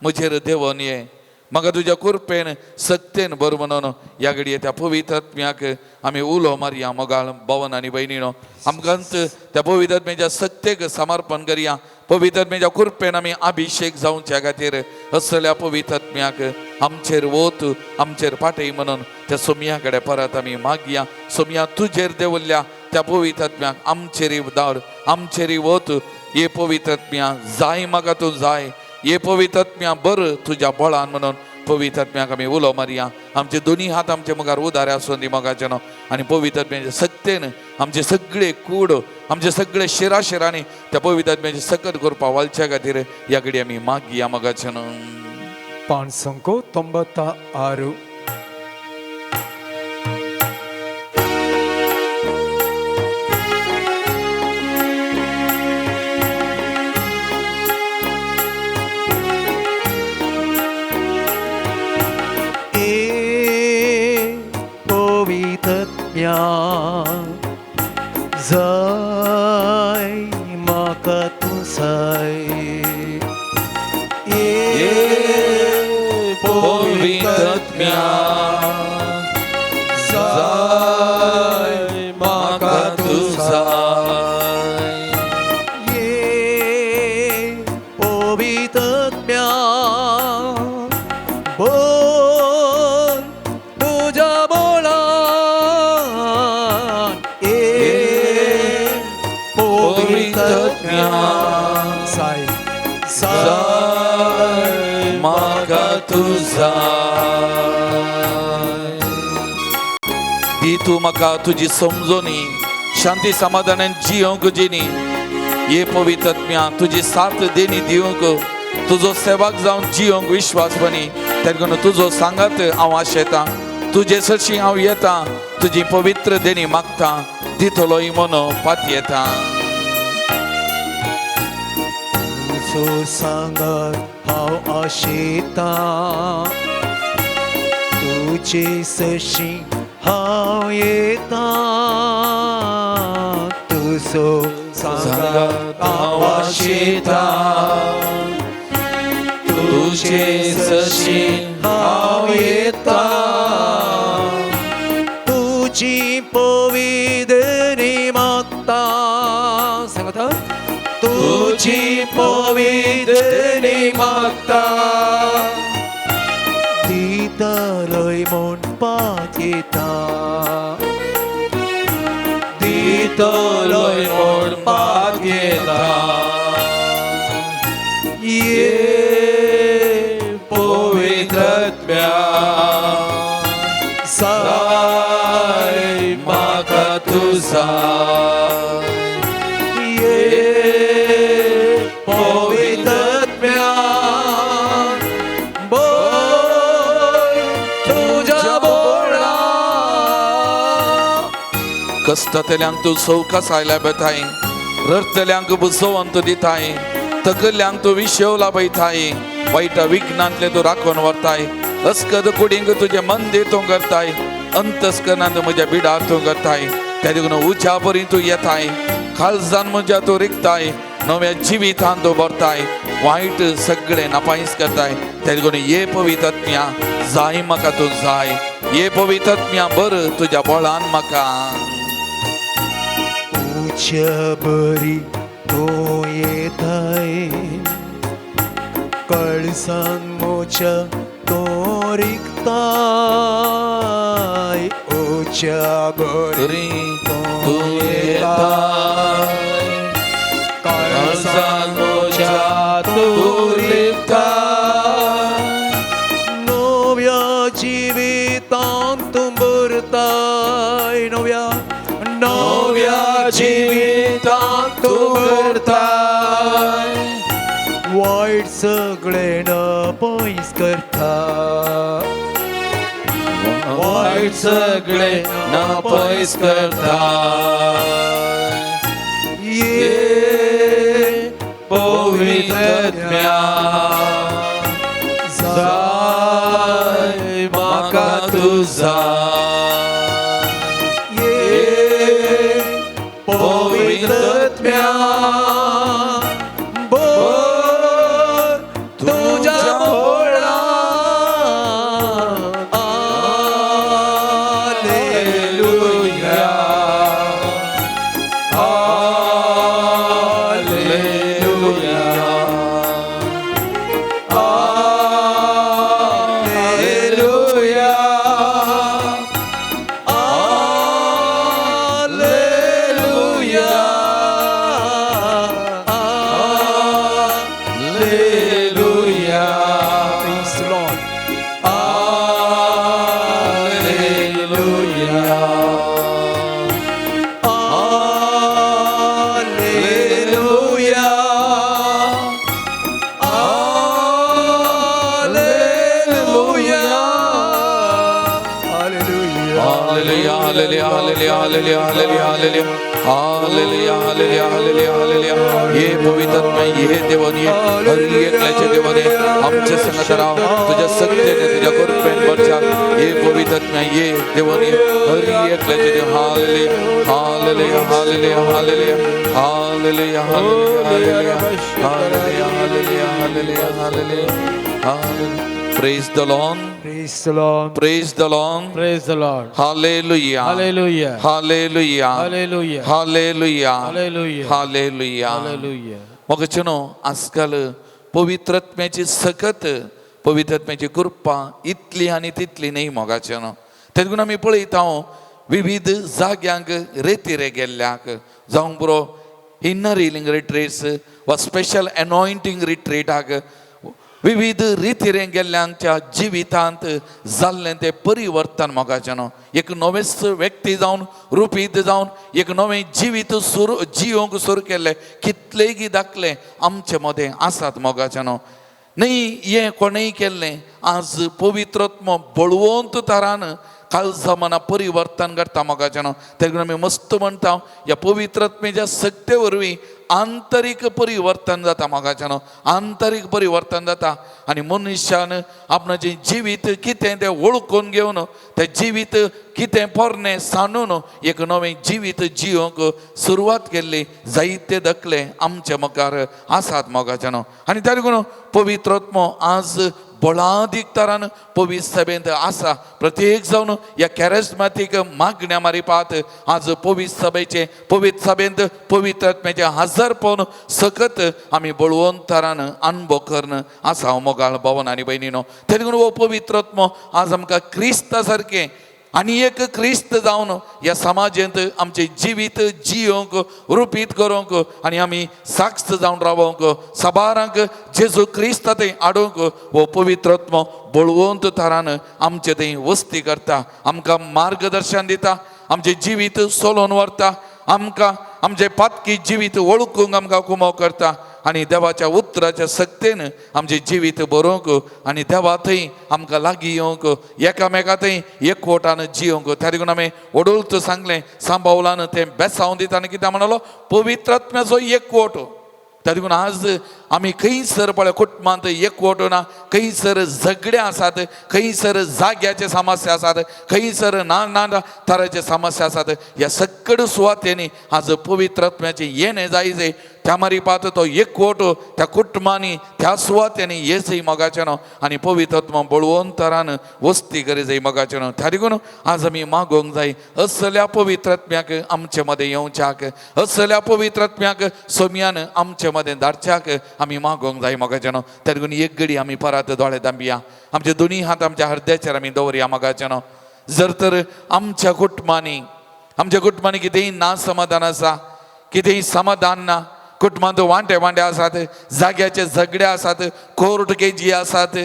म्हजेर देवोन ये, म्हाका तुज्या कृपेन सक्तेन बरो म्हणून ह्या घडये त्या पवित्र आत्म्याक आमी उलो मारया मोगाळ भवन आनी भयणीनो. आमकांच त्या पवित्र आत्म्याच्या सक्तेक समर्पण करया. पवित्र आत्म्याच्या कृपेन आमी अभिशेक जावच्या खातीर असल्या पवित्र आत्म्याक आमचेर वत, आमचेर पाटय म्हणून त्या सोमया कडेन परत आमी मागया. सोमया तुजेर देवल्ल्या त्या पवित्र आत्म्याक आमचेर धाड, आमचेर वत. ये पवित्र आत्म्या जाय म्हाका तूं जाय, ये पवित्र आत्म्या बर तुज्या बळान म्हणून पवित्र आत्म्याक आमी उलो मारया. आमचे दोनी हात आमचे मुखार उदारे आसून दी मोगाचें न्हू. आनी पवित्र आत्म्याच्या सत्तेन आमचे सगळे कूड, आमचे सगळे शिरा शिरांनी त्या पवित्र आत्म्याची सकत करपा वालच्या खातीर ह्या घडी आमी मागया मोगाचें न्हू. 596. पवित्रत्म्या जाय म्हाका तूं साय. पवित्रत्म्या जाय म्हाका तूं जाय. पवित्रत्म्या बोल तुज्या बोळान. पवित्रत्म्या साय जाय म्हाका तूं जाय. दी तूं म्हाका तुजी समजोनी, शांती समाधानान जियोंक जिनी. ये पवित्रत्म्या तुजी साथ देणी दिवंक, तुजो सेवक जावन जियोंक विश्वासपणी. तेन्ना तुजो सांगात हांव आशेतां, तुजे सरशी हांव येता, तुजी पवित्र देणी मागता, दितलोय म्हूण पातयेता. तुजो सांगात हांव आशेतां, तुजे सरशी हांव येता. तुजो सांगात हांव आशेतां, तुजे सरशी हांव येता. तुजी पवित्री मागता. सांगता तुजी पवित्री मागता. दितलोय म्हूण पातयेता, दितलोय म्हूण पातयेता. ये पवित्रत्म्या जाय म्हाका तूं जाय. ये पवित्रत्म्या बोल तुज्या बोळा. कश्टतल्यांक तूं सवकासाय लाभताय, रडटल्यांक बुजोवन तूं दिताय, तकल्यांक तूं विशेव लाभयताय, वायट विघ्नांतले तूं राखून व्हरताय, अस्कद कुडींक तुजें मंदीर तूं करताय, अंतस्कनांत म्हज्या बिडार तूं करताय. त्या देखून उज्या परी तूं येताय, खालजान म्हज्या तूं रिगताय, नव्या जिवितान तूं भरताय, वायट सगळें नापायस करताय. त्या देखून ये पवित्रत्म्या जाय म्हाका तूं जाय. ये पवित्रत्म्या बर तुज्या बळान म्हाका. उच्या बरी तूं येताय, कळसान मोच्या तूं रिगताय. उच्या बरी तूं येताय, कळसान मोच्या तूं रिगताय. नव्या जिवितान तूं भरताय, नव्या नव्या जिवितान तूं भरताय. वायट सगळें न पयस करता, वायट सगळें न पयस करता. ये पवित्रत्म्या जाय म्हाका तूं जाय. ये पवित्रत्म्या बोल तुज्या बोळा. Hallelujah, hallelujah, hallelujah, hallelujah, hallelujah. Praise the Lord. Hallelujah, hallelujah, hallelujah, hallelujah, hallelujah, hallelujah, hallelujah, hallelujah, hallelujah, hallelujah. ये पवित्र ये देवान ये हर एकल्याच्या देवाने आमच्या संगत राव तुझ्या सत्तेने तुझ्या कृपेन वरच्या ये पवित्र ये देवान ये हर एकल्याचे देव. Hallelujah, hallelujah, hallelujah, hallelujah, hallelujah, hallelujah, hallelujah, hallelujah, hallelujah, hallelujah, hallelujah. Praise the Lord. Praise the Lord. Praise the Lord. Praise the Lord. Hallelujah. Hallelujah. Hallelujah. Hallelujah. Hallelujah. Hallelujah. Hallelujah. Hallelujah. मग चनो आजकाल पवित्रत्म्याची सकत पवित्रत्म्याची कृपा इतली आनी तितली न्ही मोगाचे न्हू. तेदून आमी पळयता हांव विविध जाग्यांक रेतिरे गेल्ल्याक जावं पुरो इनर हिलिंग रिट्रीट्स वा स्पेशल एनॉयंटींग रिट्रीटाक विविध रितीरे गेल्ल्यांच्या जिवितांत जाल्लें तें परिवर्तन मोगाचें न्हू. एक नवेंच व्यक्ती जावन रुपीत जावन एक नवें जिवीत सुरू जियोंक सुरू केल्लें कितलेगी दाखले आमचे मदें आसात मोगाचें न्हू. न्ही हें कोणेय केल्लें आज पवित्रत्म बळवंत तरान काळजा मना परिवर्तन करता मोगाचें न्हू. तेका आमी मस्त म्हणटा ह्या पवित्रत्मेच्या सक्ते वरवीं आंतरीक परिवर्तन जाता मोगाचें न्हू. आंतरीक परिवर्तन जाता आनी मनशान आपणाचें जिवीत कितें तें वळखून घेवन तें जिवीत कितें पोरणें सांडून एक नवें जिवीत जियोंक सुरवात केल्ली जायते दखले आमचे मुखार आसात मोगाचें न्हू. आनी त्या देखून पवित्रत्म आज बळादीक तरान पवित्र सभेंत आसा. प्रत्येक जावन ह्या कॅरेस्मातीक मागण्या मारिपात आज पवित्र सभेचे पवित्र सभेंत पवित्र आत्म्याचे हजरपण सकत आमी बळवंतरान अनुभव करून आसा हांव मोगाळ भवन आनी भयणीनो. तेन्ना हो पवित्र आत्मो आज आमकां क्रिस्ता सारकें आनी एक क्रिस्त जावन ह्या समाजेंत आमचें जिवीत जियोंक रुपीत करूंक आनी आमी साक्ष जावन रावोंक साबारांक जेजू क्रिस्त थंय हाडूंक हो पवित्र आत्मो बळवंत तरान आमचे थंय वस्ती करता, आमकां मार्गदर्शन दिता, आमचें जिवीत सोलोवन व्हरता, आमकां आमचें पातकी जिवीत वळखूंक आमकां कुमो करता आनी देवाच्या उतराच्या सक्तेन आमचें जिवीत बरोवंक आनी देवा थंय आमकां लागीं येवंक एकामेका थंय एकवटान जियोंक. त्या देखून आमी वडोलत सांगलें सांबावलान तें बेसावन दिता आनी कितें म्हणलो पवित्र आत्म्याचो एकवट. त्या देखून आज आमी खंयसर पळय कुटुंबांत एकवट ना, खंयसर झगडे आसात, खंयसर जाग्याचे समस्या आसात, खंयसर ना ना तराचे समस्या आसात. ह्या सगळ्या सुवातेंनी आज पवित्र आत्म्याचें येणें जाय जाय त्या मारिपात तो एकवट त्या कुटुंबांनी त्या सुवातेंनी येसय मोगाचें न्हू आनी पवित्र आत्मो बळवंतरान वस्ती करी जाय मोगाचें न्हू. त्या देखून आज आमी मागोवंक जाय असल्या पवित्र आत्म्याक आमचे मदें येवच्याक, असल्या पवित्र आत्म्याक सोम्यान आमचे मदें धाडच्याक आमी मागोवंक जाय मोगाचें न्हू. त्या देखून एक घडी आमी परत दोळे दांबया, आमचे दोनी हात आमच्या हृदयाचेर आमी दवरया मोगाचें न्हू. जर तर आमच्या कुटुंबांनी कितेंय ना समाधान आसा, कितेंय समाधान ना, कुटुंबांत वांटे वांटे आसात, जाग्याचे झगडे आसात, कोर्ट केजी आसात,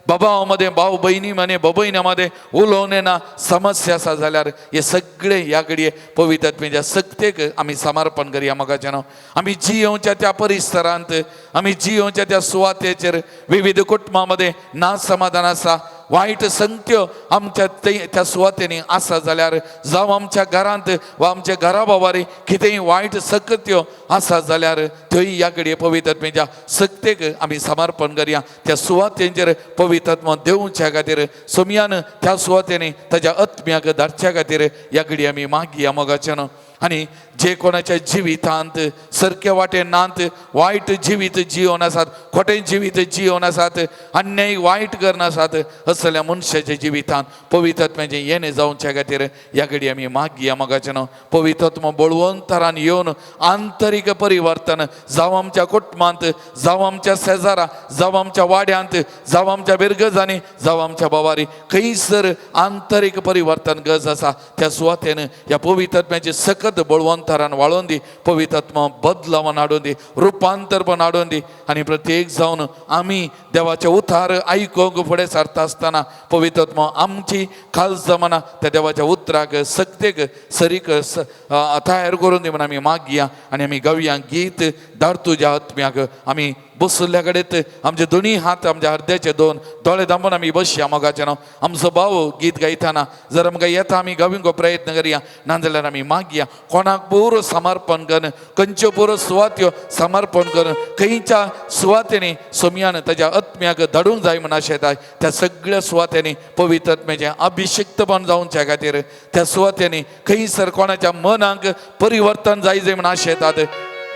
बाबा मदें भाव भयणी मदें भयण्या मदें उलोवणें ना समस्या आसा जाल्यार हे सगळे ह्या घडये पवित्र आत्म्याच्या सक्तेक आमी समर्पण करया मोगाचें न्हू. आमी जियोवच्या त्या परिसरांत, आमी जियोवच्या त्या सुवातेचेर विविध कुटुंबां मदें ना समाधान आसा, वायट संगत्यो आमच्या त्या सुवातेंनी आसा जाल्यार जावं आमच्या घरांत वा आमच्या घरा बाबारी कितेंय वायट सक्त्यो आसा जाल्यार थंय ह्या घडये पवित्र आत्म्याच्या सक्तेक आमी समर्पण करया. त्या सुवातेंचेर पवित्र आत्मो देवच्या खातीर सोम्यान त्या सुवातेंनी ताच्या आत्म्याक धाडच्या खातीर ह्या घडये आमी मागया मोगाचें न्हू. आनी जे कोणाच्या जिवितांत सारके वाटेन नात, वायट जिवीत जियोन आसात, खोटें जिवीत जियोन आसात, अन्याय वायट करून आसात, असल्या मनशाच्या जिवितांत पवित्र आत्म्याचें येणें जावच्या खातीर ह्या घडये आमी मागया मोगाचें न्हू. पवित्र आत्मो बळवंतरान येवन आंतरीक परिवर्तन जावं आमच्या कुटुंबांत, जावं आमच्या शेजारा, जावं आमच्या वाड्यांत, जावं आमच्या बिरगजांनी, जावं आमच्या बावारी खंयसर आंतरीक परिवर्तन गरज आसा त्या सुवातेन ह्या पवित्र आत्म्याची सकत बळवंतरान वाळोवन दी, पवित्र आत्मा बदलावन हाडून दी, रुपांतरपण हाडून दी. आनी प्रत्येक जावन आमी देवाचे उतार आयकूंक फुडें सरता आसतना पवित्र आत्मा आमची खास जमाना त्या देवाच्या उतराक सक्तेक सरीक तयार करून दी म्हूण आमी मागया आनी आमी गावया गीत धाड तुज्या आत्म्याक. आमी बसल्या कडेन आमचे दोनी हात आमच्या हृदयाचे दोन दोळे दांबून आमी बसया. मोगाचें नांव आमचो भाव गीत गायतना जर आमकां येता आमी गावूंक प्रयत्न करया, नाजाल्यार आमी मागया कोणाक पुरो समर्पण करून, खंयच्यो पुरो सुवात्यो समर्पण करून, खंयच्या सुवातेनी सोमयान ताज्या आत्म्याक धाडूंक जाय म्हूण आशेताय त्या सगळ्या सुवातेनी पवित्र आत्म्याचें अभिषिक्तपण जावच्या खातीर, त्या सुवातेनी खंयसर कोणाच्या मनाक परिवर्तन जाय जाय म्हूण आशेतात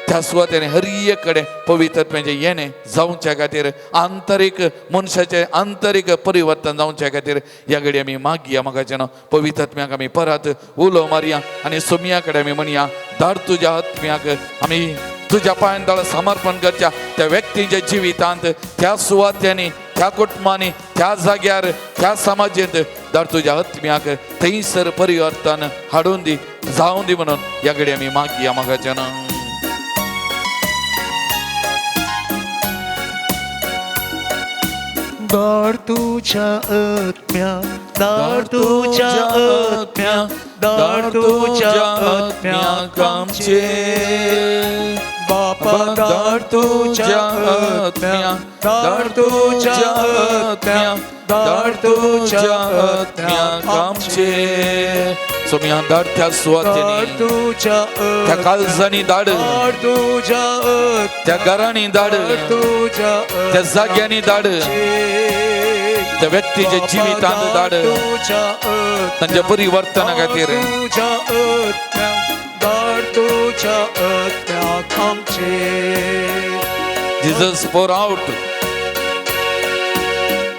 त्या सुवातेने हर एक कडेन पवित्र आत्म्याचें येणें जावच्या खातीर, आंतरीक मनशाचें आंतरीक परिवर्तन जावच्या खातीर ह्या घडी आमी मागया. मोगाचें नांव पवित्र आत्म्याक आमी परत उलो मारया आनी सोमया कडेन आमी म्हणया, धाड तुज्या आत्म्याक, आमी तुज्या पांयान दाळ समर्पण करच्या त्या व्यक्तीच्या जिवितांत, त्या सुवात्यांनी, त्या कुटुंबांनी, त्या जाग्यार, त्या समाजेंत धाड तुज्या आत्म्याक, थंयसर परिवर्तन हाडून दी, जावून दी म्हणून ह्या घडी आमी मागया. मोगाचें नांव दार तुझ्या आत्म्या, दार तुझ्या आत्म्या, दार तुझ्या आत्म्याक आमचे बापा, दार तुझ्या आत्म्या, दार तुझ्या आत्म्या, दार तुझ्या आत्म्याक आमचे. सोमया धाड त्या दार सुवातेनी, तुझ्या त्या काळजांनी धाड, दार तुझ्या त्या घरांनी धाड, तुझ्या त्या जाग्यांनी धाड, त्या व्यक्तीच्या जिवितांत धाड, तांच्या परिवर्तना खातीर. तुझ्या आत्म्या, दार तुझ्या आत्म्याक आमचे. Jesus, pour out.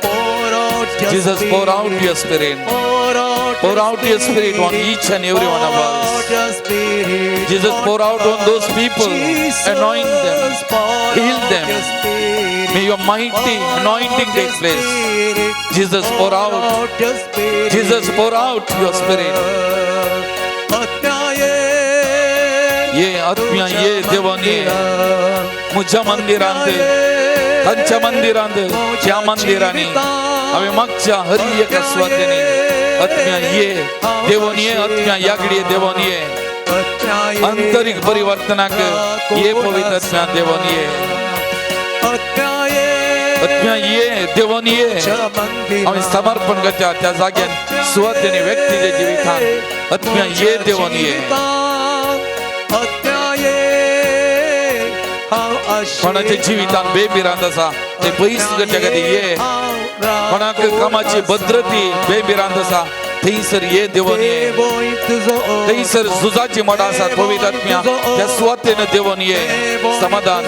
Pour out your Jesus, pour out your spirit. Pour out Pour your out your spirit on each and every one of Pour us. out your spirit Jesus, on pour out on those people. Jesus, Anoint them. pour Heal out them. your spirit. May your mighty Pour anointing out your take place. spirit. Jesus, pour out. Out your spirit. Jesus, pour out your spirit. आत्म्या ये, ये आत्म्या ये, देवान ये, म्हज्या मंदिरांत, तांच्या मंदिरांत, ह्या मंदिरांनी हांवें मागच्या हर एका सुवातेनी आत्म्या ये, देवन ये, आत्म्या ह्या घडये देवन ये, आंतरीक परिवर्तनाक ये पवित्र आत्म्या देवन ये, आत्म्या ये, देवन ये. हांवें समर्पण करता त्या जाग्यान, सुवातेनी, व्यक्तीच्या जिवितांत आत्म्या ये, देवन ये. कोणाच्या जिवितांत बेभिरांत आसा ते पयस करच्या खातीर ये. कोणाक कामाची भद्रती बेभिरांत आसा थंयसर ये, देवन ये. थंयसर झुजाची मडां आसात पवित्र आत्म्या त्या सुवातेन देवन ये, समाधान,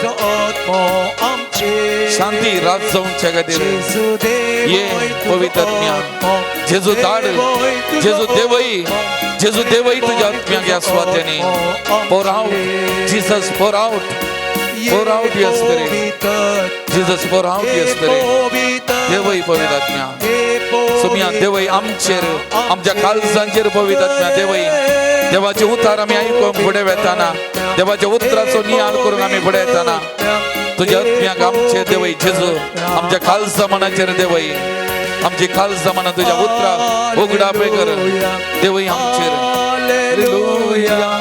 शांती रात जावच्या खातीर ये पवित्र आत्म्या. जेजू धाड, जेजू देवय, जेजू देवय तुज्या आत्म्याक ह्या सुवातेनी. Pour out, Jesus, pour out, pour out your spirit. Jesus, pour out your spirit. देवय पवित्र आत्म्या, सोमया देवय आमचेर, आमच्या काळजांचेर पवित्र आत्म्या देवय. देवाचे उतार आमी आयकूंक फुडें वेताना, देवाच्या उतराचो नियाळ करून आमी फुडें येताना तुज्या आत्म्याक आमचेर देवय जेजू, आमच्या काळजा मनाचेर देवय, आमची काळजा मनां तुज्या उतराक उगडापे कर देवय आमचेर. Hallelujah,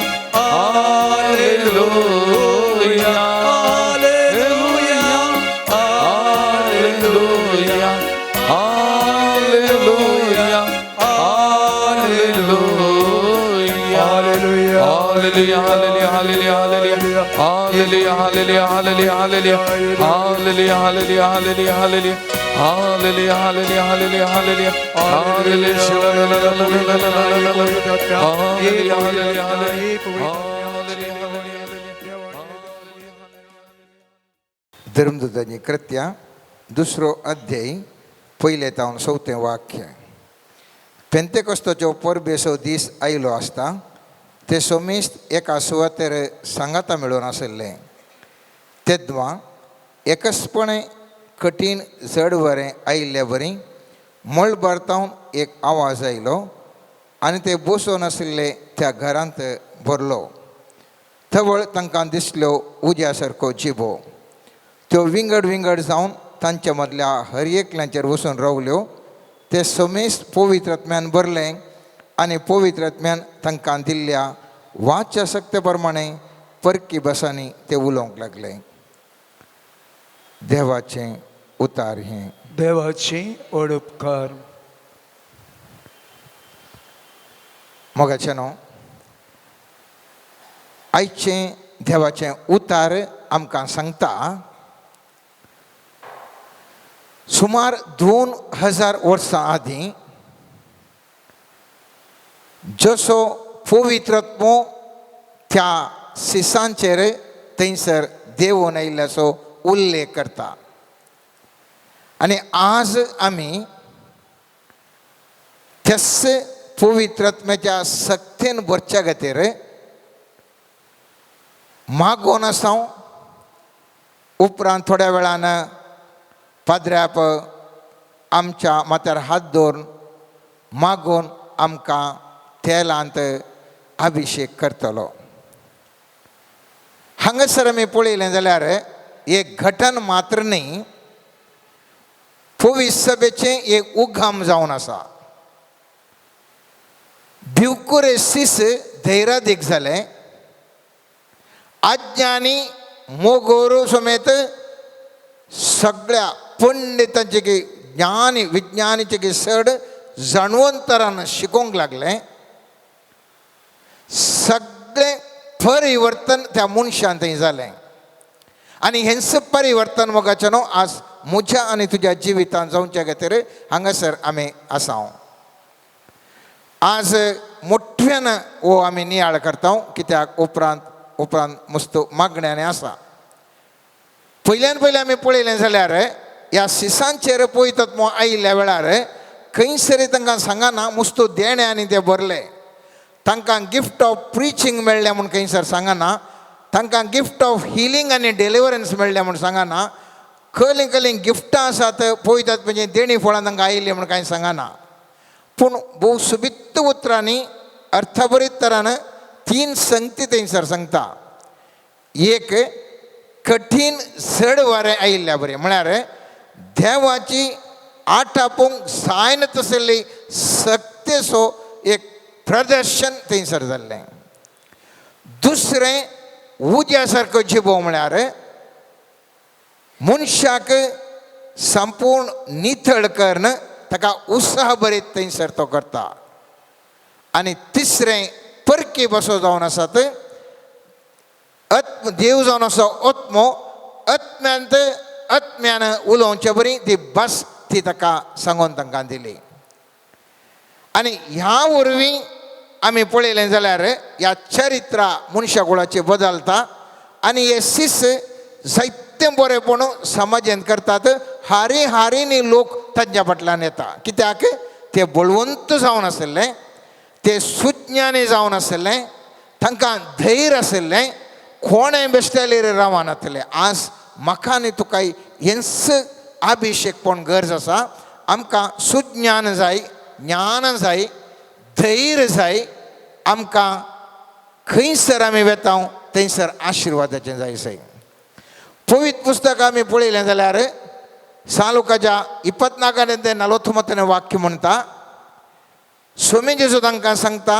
hallelujah, hallelujah, hallelujah, hallelujah. Hallelujah, hallelujah, hallelujah, hallelujah, hallelujah, hallelujah, hallelujah, hallelujah, hallelujah, hallelujah, hallelujah, hallelujah, hallelujah, hallelujah, hallelujah, hallelujah, hallelujah, hallelujah, hallelujah. धर्मदूतांची कृत्या, दुसरो अध्याय, पयलें तावन चवथें वाक्य. पेंतेकोस्ताचो परबेचो दीस आयलो आसता ते सोमेस्त एका सुवातेर सांगाता मेळून आशिल्ले. तेद्वां एकसपणे कठीण जड वरें आयिल्ले वरी मळबार तावन एक आवाज आयलो आनी ते बसून आशिल्ले त्या घरांत भरलो. तवळ तांकां दिसल्यो उज्या सारको जिबो, त्यो विंगड विंगड जावन तांच्या मदल्या हर एकल्याचेर वचून रावल्यो. ते समेस्त पवित्र आत्म्यान भरले आनी पवित्र आत्म्यान तांकां दिल्ल्या वाच्या शक्ते प्रमाणे परकी भासांनी ते उलोवंक लागले. देवाचें उतार हें. देवाची व्हड उपकार. मोगाचें न्हू, आयचें देवाचें उतार आमकां सांगता सुमार 2000 वर्सां आदीं जसो पवित्रत्मो त्या सिसांचेर थंयसर देवून आयिल्ल्याचो उल्लेख करता. आनी आज आमी त्याच पवित्रत्म्याच्या सक्तेन भरच्या खातीर मागोन आसा. उपरांत थोड्या वेळान पाद्र्याप आमच्या माथ्यार हात दवरून मागून आमकां तेलांत अभिशेक करतलो. हांगासर आमी पळयलें जाल्यार एक घटन मात्र न्ही, पवित्र सभेचें एक उगम जावन आसा. भिवकुरे सीस धैरादीक जालें, अज्ञानी मोगोरू समेत सगळ्या पंडितांचे की ज्ञानी विज्ञानीचे की चड जाणवंतरान शिकोवंक लागलें. सगळें परिवर्तन त्या मनशान थंय जालें. आनी हेंच परिवर्तन मोगाचें न्हू आज म्हज्या आनी तुज्या जिवितान जावच्या खातीर हांगासर आमी आसा. आज मोठ्यान हो आमी नियाळ करता, कित्याक उपरांत उपरांत मस्त मागण्यांनी आसा. पयल्यान पयलीं आमी पळयलें जाल्यार ह्या सिसांचेर पळयतात मो आयिल्ल्या वेळार खंयसरी तांकां सांगना मुस्तो देणें आनी ते भरले. तांकां गिफ्ट ऑफ प्रिचींग मेळ्ळें म्हूण खंयसर सांगना, तांकां गिफ्ट ऑफ हिलींग आनी डिलिवरन्स मेळ्ळें म्हूण सांगना, कसलीं कसलीं गिफ्टां आसात पळयतात म्हणजे देणी फळां तांकां आयिल्लीं म्हूण कांय सांगना. पूण भोव सुबित्त उतरांनी अर्थभरीत तरान 3 संगती थंयसर सांगता. एक कठीण चड वारें आयिल्ल्या बरें म्हळ्यार देवाची आटापूंक जायना तसली सक्तेचो एक प्रदर्शन थंयसर जाल्लें. दुसरें उज्या सारको जिबो म्हळ्यार मनशाक संपूर्ण नितळ करून ताका उत्साह बरीत थंयसर तो करता. आनी तिसरें परकी बसो जावन आसात आत्म देव जावन आसा आत्मो आत्म्यांत आत्म्यान उलोवचे बरी ती भास ती ताका सांगून तांकां दिली. आनी ह्या वरवीं आमी पळयलें जाल्यार ह्या चरित्रा मनशा कुळाची बदलता आनी हे सीस जायतें बरेंपण समाजांत करतात. हारी हारींनी लोक तांच्या फाटल्यान येता, कित्याक ते बळवंत जावन आशिल्ले, ते सुज्ञानी जावन आशिल्ले, तांकां धैर्य आशिल्लें, कोणें बेश्टेलेर रावनातले. आज म्हाका आनी तुका हेंच अभिशेकपण गरज आसा. आमकां सुज्ञान जाय, ज्ञान जाय, धैर्य जाय. आमकां खंयसर आमी वेता थंयसर आशिर्वादाचें जाय जाय. पवित्र पुस्तक आमी पळयलें जाल्यार सालुकाच्या 24 ते 49 वाक्य म्हणटा, स्वामी जेजू तांकां सांगता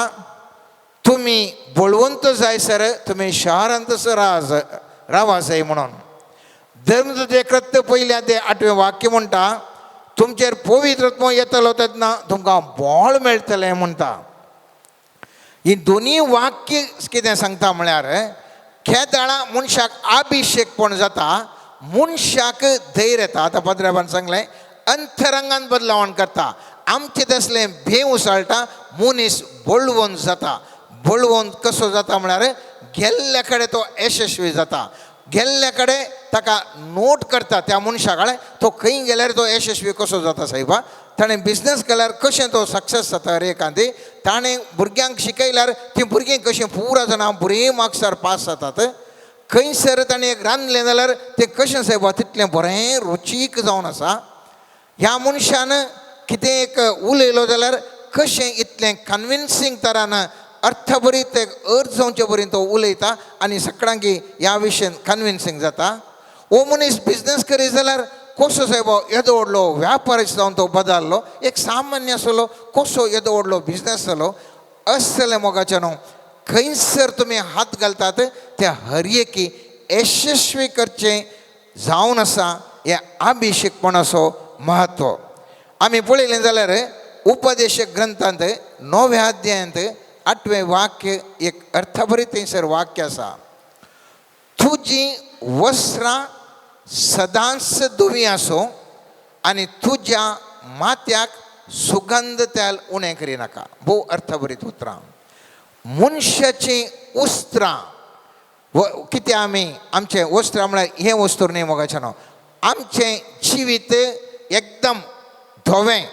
तुमी बळवंत जाय सर तुमी शहरांत रावा जाय म्हणून. धर्मदूत कृत्य पयल्या ते 8वें वाक्य म्हणटा तुमचेर पवित्रत्व येतलो तेन्ना तुमकां बळ मेळटलें म्हणटा. ही दोनी वाक्य कितें सांगता म्हळ्यार केदाळा मनशाक अभिशेकपण जाता, मनशाक धैर्य येता. आतां पाद्र्याबान सांगलें अंतरंगान बदलावण करता, आमचें तसलें भेव उसळटा, मनीस बळवंत जाता. बळवंत कसो जाता म्हळ्यार गेल्ल्या कडेन तो यशस्वी जाता, गेल्ल्या कडेन ताका नोट करता त्या मनशा कडेन तो खंय गेल्यार तो यशस्वी कसो जाता सायबा, ताणें बिजनस केल्यार कशें तो सक्सेस जाता रे एकांती, ताणें भुरग्यांक शिकयल्यार तीं भुरगीं कशीं पुरा जाणां बरीं मार्क्सार पास जातात, खंयसर ताणें एक रांदलें जाल्यार तें कशें सायबा तितलें बरें रुचीक जावन आसा. ह्या मनशान कितें एक उलयलो जाल्यार कशें इतलें कन्विन्सींग तरान अर्थभरीत एक अर्थ जावचे बरी तो उलयता आनी सगळ्यांकी ह्या विशयान कन्विन्सींग जाता. हो मनीस बिजनस करीत जाल्यार कसो सायबा येदो व्हडलो व्यापारी जावन तो बदल्लो, एक सामान्य आसलो कसो येदो व्हडलो बिजनस जालो. असलें मोगाचें न्हू खंयसर तुमी हात घालतात त्या हर एकी यशस्वी करचें जावन आसा हें अभिषेकपणाचो म्हत्व. आमी पळयलें जाल्यार उपदेशक ग्रंथांत 9व्या अध्यायांत 8वें वाक्य एक अर्थभरीत थंयसर वाक्य आसा. तुजी वस्त्रां सदांच धवी आसूं आनी तुज्या माथ्याक सुगंध तेल उणें करिनाका. भोव अर्थभरीत उतरां. मनशाचीं उस्त्रां कितें आमी आमचें वस्त्रां म्हळ्यार हें वस्तू न्ही मोगाचें न्हू, आमचें जिवीत एकदम धवें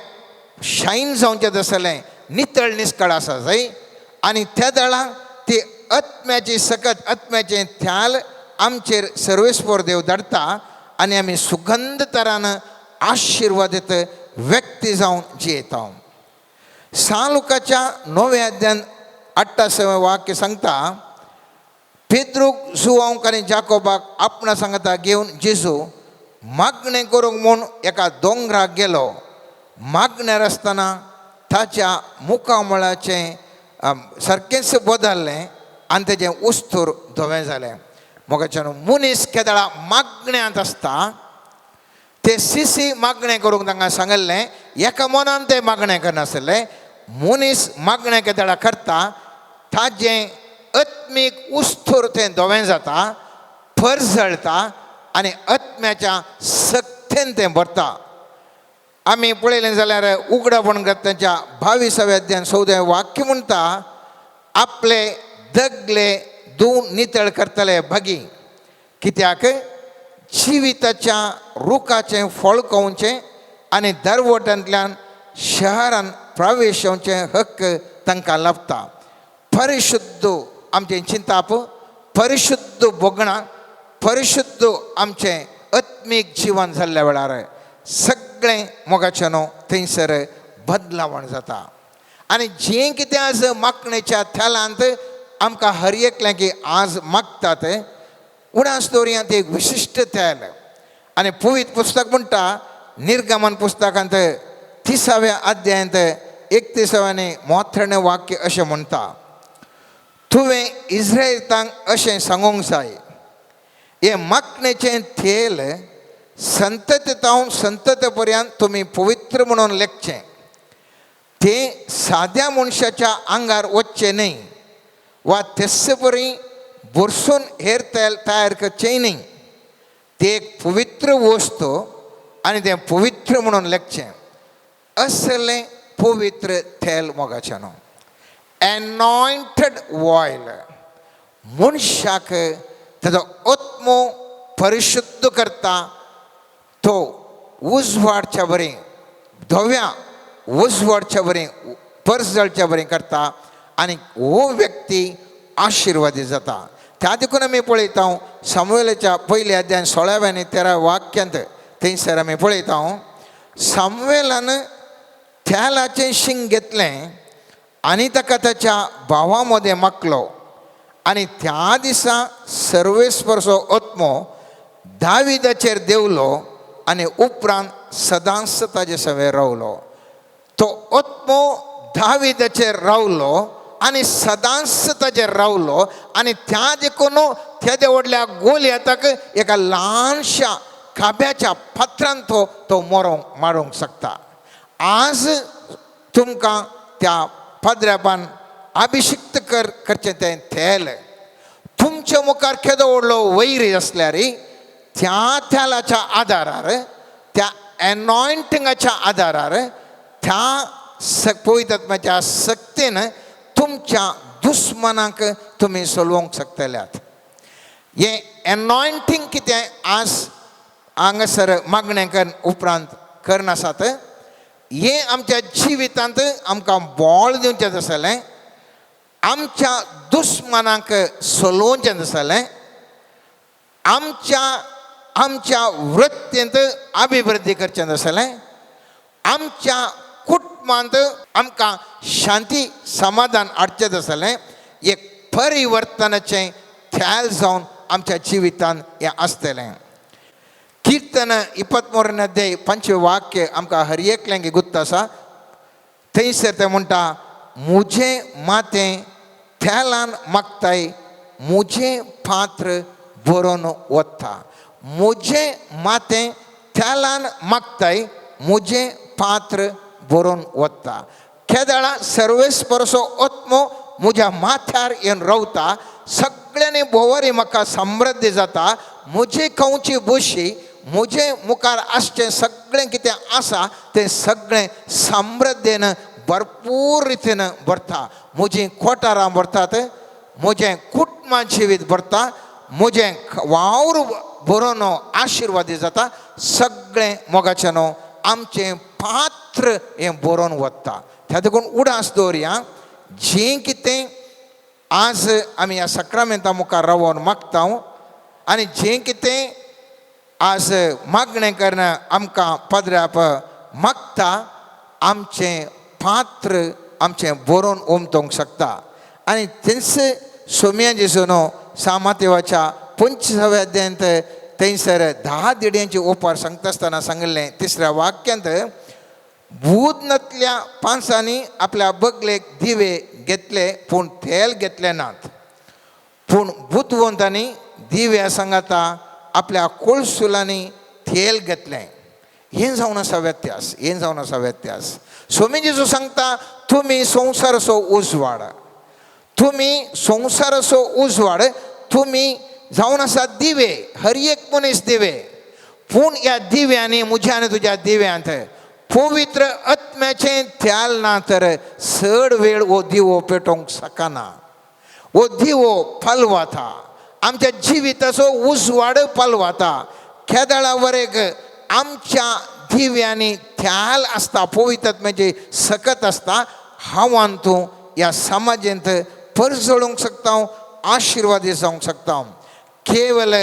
शायन जावचें आसलें, नितळ निस्कळ आसा जाय आनी त्या दळां ती आत्म्याची सकत आत्म्याचें थ्याल आमचेर सर्वेस्पोर देव धाडटा आनी आमी सुगंध तरान आशिर्वादीत व्यक्ती जावन जियेता. सालुकाच्या 9व्या अध्यायान 8वें वाक्य सांगता, पेद्रूक जुवांक आनी जाकोबाक आपणा सांगता घेवन जेजू मागणें करूंक म्हूण एका दोंगराक गेलो. मागण्यार आसतना ताच्या मुखामळाचें सारकेंच बदल्लें आनी तेजें उस्तूर धवें जालें. मोगाच्यान मनीस केदळा मागण्यांत आसता ते सिसी मागणें करूंक तांकां सांगिल्लें, एका मनान ते मागणें करनासलें. मनीस मागणें केदळा करता ताजें आत्मीक उस्तूर तें धवें जाता, परजळटा आनी आत्म्याच्या सक्तेन तें भरता. आमी पळयलें जाल्यार उगडापण ग्रंथाच्या 22व्या अध्यायान 14वें वाक्य म्हणटा, आपले दगले धुवन नितळ करतले भगी, कित्याक जिविताच्या रुखाचें फळ खावचें आनी दरवट्यांतल्यान शहरान प्रवेश येवचें हक्क तांकां लाभता. परिशुद्ध आमचें चिंताप, परिशुद्ध भोगणां, परिशुद्ध आमचें आत्मीक जिवन जाल्ल्या वेळार सगळें मोगाचें न्हू थंयसर बदलावण जाता. आनी जें कितें आज मागणेच्या थेलांत आमकां हर एकलें की आज मागतात उणास दवरया तें एक विशिश्ट तेल. आनी पवित्र पुस्तक म्हणटा निर्गमन पुस्तकांत 30व्या अध्यायांत 31व्या आनी मोत्रणें वाक्य अशें म्हणटा, तुवें इस्रायलांक अशें सांगूंक जाय, हें मागणेचें तेल संतत तावन संतत पर्यंत तुमी पवित्र म्हणून लेखचें, तें साद्या मनशाच्या आंगार वचचें न्हय वा तेस्से परी भरसून हेर तेल तयार करचें न्हय, तें एक पवित्र वस्तू आनी तें पवित्र म्हणून लेखचें. असलें पवित्र तेल मोगाचें न्हू, एनॉयंटेड ऑयल मनशाक ताजो आत्मो परिशुद्ध करता, तो उजवाडच्या बरी धव्या उजवाडच्या बरी परजळच्या बरी करता आनी हो व्यक्ती आशिर्वादी जाता. त्या देखून आमी पळयता सामुएलाच्या पयल्या अध्यायान 16व्या आनी 13व्या वाक्यांत थंयसर आमी पळयता, सामुएलान तेलाचें शिंग घेतलें आनी ताका ताच्या भावा मदें मागलो आनी त्या दिसा सर्वेस्परचो आत्मो दाविदाचेर देंवलो आनी उपरांत सदांच ताजे सवें रावलो. तो आत्मो दाविदाचेर रावलो आनी सदांच ताजेर रावलो आनी त्या देखून तेद्या व्हडल्या गोलयाताक एका ल्हानशा खाब्याच्या फातरान तो तो मरोंक मारूंक शकता. आज तुमकां त्या पाद्र्यापान अभिषिक्त करचें तें तेल तुमच्या मुखार केदो व्हडलो वैर आसल्यार त्या तेलाच्या आदारार, त्या एनॉयंटिंगाच्या आदारार, त्या पवित्र आत्म्याच्या सक्तीन तुमच्या दुस्मनाक तुमी सोलोवंक शकतल्यात. हें एनॉयंटींग कितें आज हांगासर मागणें कर उपरांत करनासात, हें आमच्या जिवितांत आमकां बळ दिवचें आसलें, आमच्या दुस्मनाक सोलोवचें आसलें, आमच्या आमच्या वृत्तींत अभिवृद्धी करचें आसलें, आमच्या कुटुंबांत आमकां शांती समाधान हाडचें आसलें, एक परिवर्तनाचें थ्याल जावन आमच्या जिवितांत हें आसतलें. कीर्तन 23 अध्याय 5 वाक्य आमकां हर एकल्यांक गुत्त आसा. थंयसर तें म्हणटा, म्हजें माथें थेलान मागताय, म्हजें पात्र बरोवन वता. म्हजें माथें तेलान मागताय, म्हजें पात्र भरून वता. केदळा सर्वेस्परचो आत्मो म्हज्या माथ्यार येवन रावता, सगळ्यांनी भोंवरी म्हाका समृद्धी जाता. म्हजी खावची बशी, म्हजे मुखार आसचें सगळें कितें आसा तें सगळें समृद्धीन भरपूर रितीन भरता. म्हजीं कोठारां भरतात, म्हजें कुटुंबा जिवीत भरता, म्हजें वावर भरून आशिर्वादी जाता. सगळें मोगाचें न्हू आमचें पात्र हें बरोवन वता. त्या देखून उडास दवरया, जें कितें आज आमी ह्या सक्रामेंता मुखार रावोन मागता आनी जें कितें आज मागणें करून आमकां पाद्र्याप मागता, आमचें पात्र आमचें बरोवन उमतोंक शकता. आनी तेंच सोम्या जेजू न्हू सामातेवाच्या 25व्या अध्यायांत थंयसर 10 दिड्यांची ओपार सांगता आसतना सांगिल्लें तिसऱ्या वाक्यांत, बुदनांतल्या पांचांनी आपल्या बगलेक दिवे घेतले पूण तेल घेतले नात, पूण बुदवंतांनी दिव्या सांगाता आपल्या कोळसुलांनी तेल घेतलें. हें जावन आसा व्यत्यास, हें जावन आसा व्यत्यास. स्वामी जेजू सांगता, तुमी संवसाराचो उजवाड, तुमी संवसाराचो उजवाड, तुमी जावन आसा दिवे, हर एक मनीस दिवे. पूण ह्या दिव्यांनी म्हज्या आनी तुज्या दिव्यांत पवित्र आत्म्याचें त्याल ना तर चड वेळ हो दिवो पेटोवंक शकना. हो दिवो पालवाता, आमच्या जिविताचो उजवाड पालवाता. केदळा वरेक आमच्या दिव्यांनी त्याल आसता, पवित्र आत्म्याची सकत आसता. हांव तूं ह्या समाजेंत परजळूंक शकता, आशिर्वादी जावंक शकता. केवल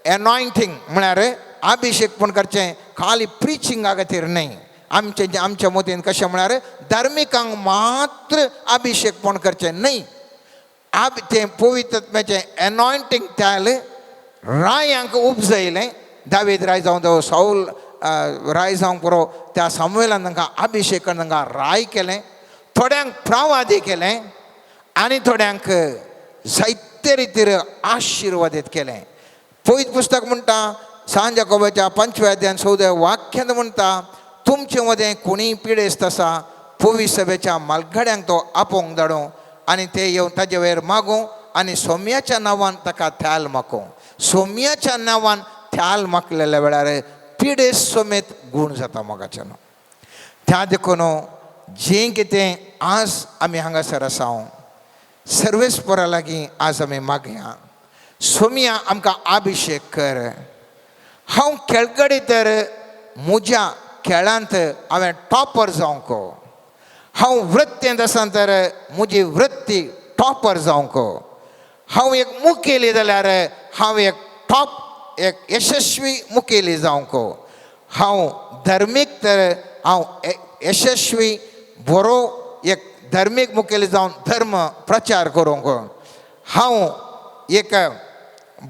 एनॉयंटींग म्हळ्यार अभिषेक पण करचें खाली प्रिचिंगा खातीर न्हय. आमचे आमच्या मतीन कशें म्हळ्यार धार्मिकांक मात्र अभिषेक पण करचें न्हय. तें पवित्र आत्म्याचें एनॉयंटींग त्याल रायांक उपजयलें. दावीद राय जावं तो साऊल राय जावंक पुरो, त्या सामुएलान तांकां अभिषेक करून तांकां राय केलें, थोड्यांक प्रावादी केलें आनी थोड्यांक जायते रितीर आशिर्वादीत केलें. पवित्र पुस्तक म्हणटा सांज जाकोबाच्या 5व्या अध्यायान 14व्या वाक्यांत म्हणटा, तुमचे मदें कोणीय पिडेस्त आसा पवित्र सभेच्या मालघड्यांक तो आपोवंक धाडूं आनी ते येवन ताजे वयर मागूं आनी सोम्याच्या नांवान ताका थ्याल मागूं. सोम्याच्या नांवान थ्याल मागलेल्या वेळार पिडेस्त समेत गूण जाता मोगाच्यान. त्या देखून जें कितें आज आमी हांगासर आसा सर्वेस्परा लागीं आज आमी मागया, सोम्या आमकां अभिषेक कर. हांव खेळगडी तर म्हज्या खेळांत हांवें टॉपर जावंक, हांव वृत्तेंत आसा तर म्हजी वृत्ती टॉपर जावंक, हांव एक मुखेली जाल्यार हांव एक टॉप एक यशस्वी मुखेली जावंक, हांव धर्मीक तर हांव यशस्वी बरो एक धर्मीक मुखेली जावन धर्म प्रचार करूंक, हांव एक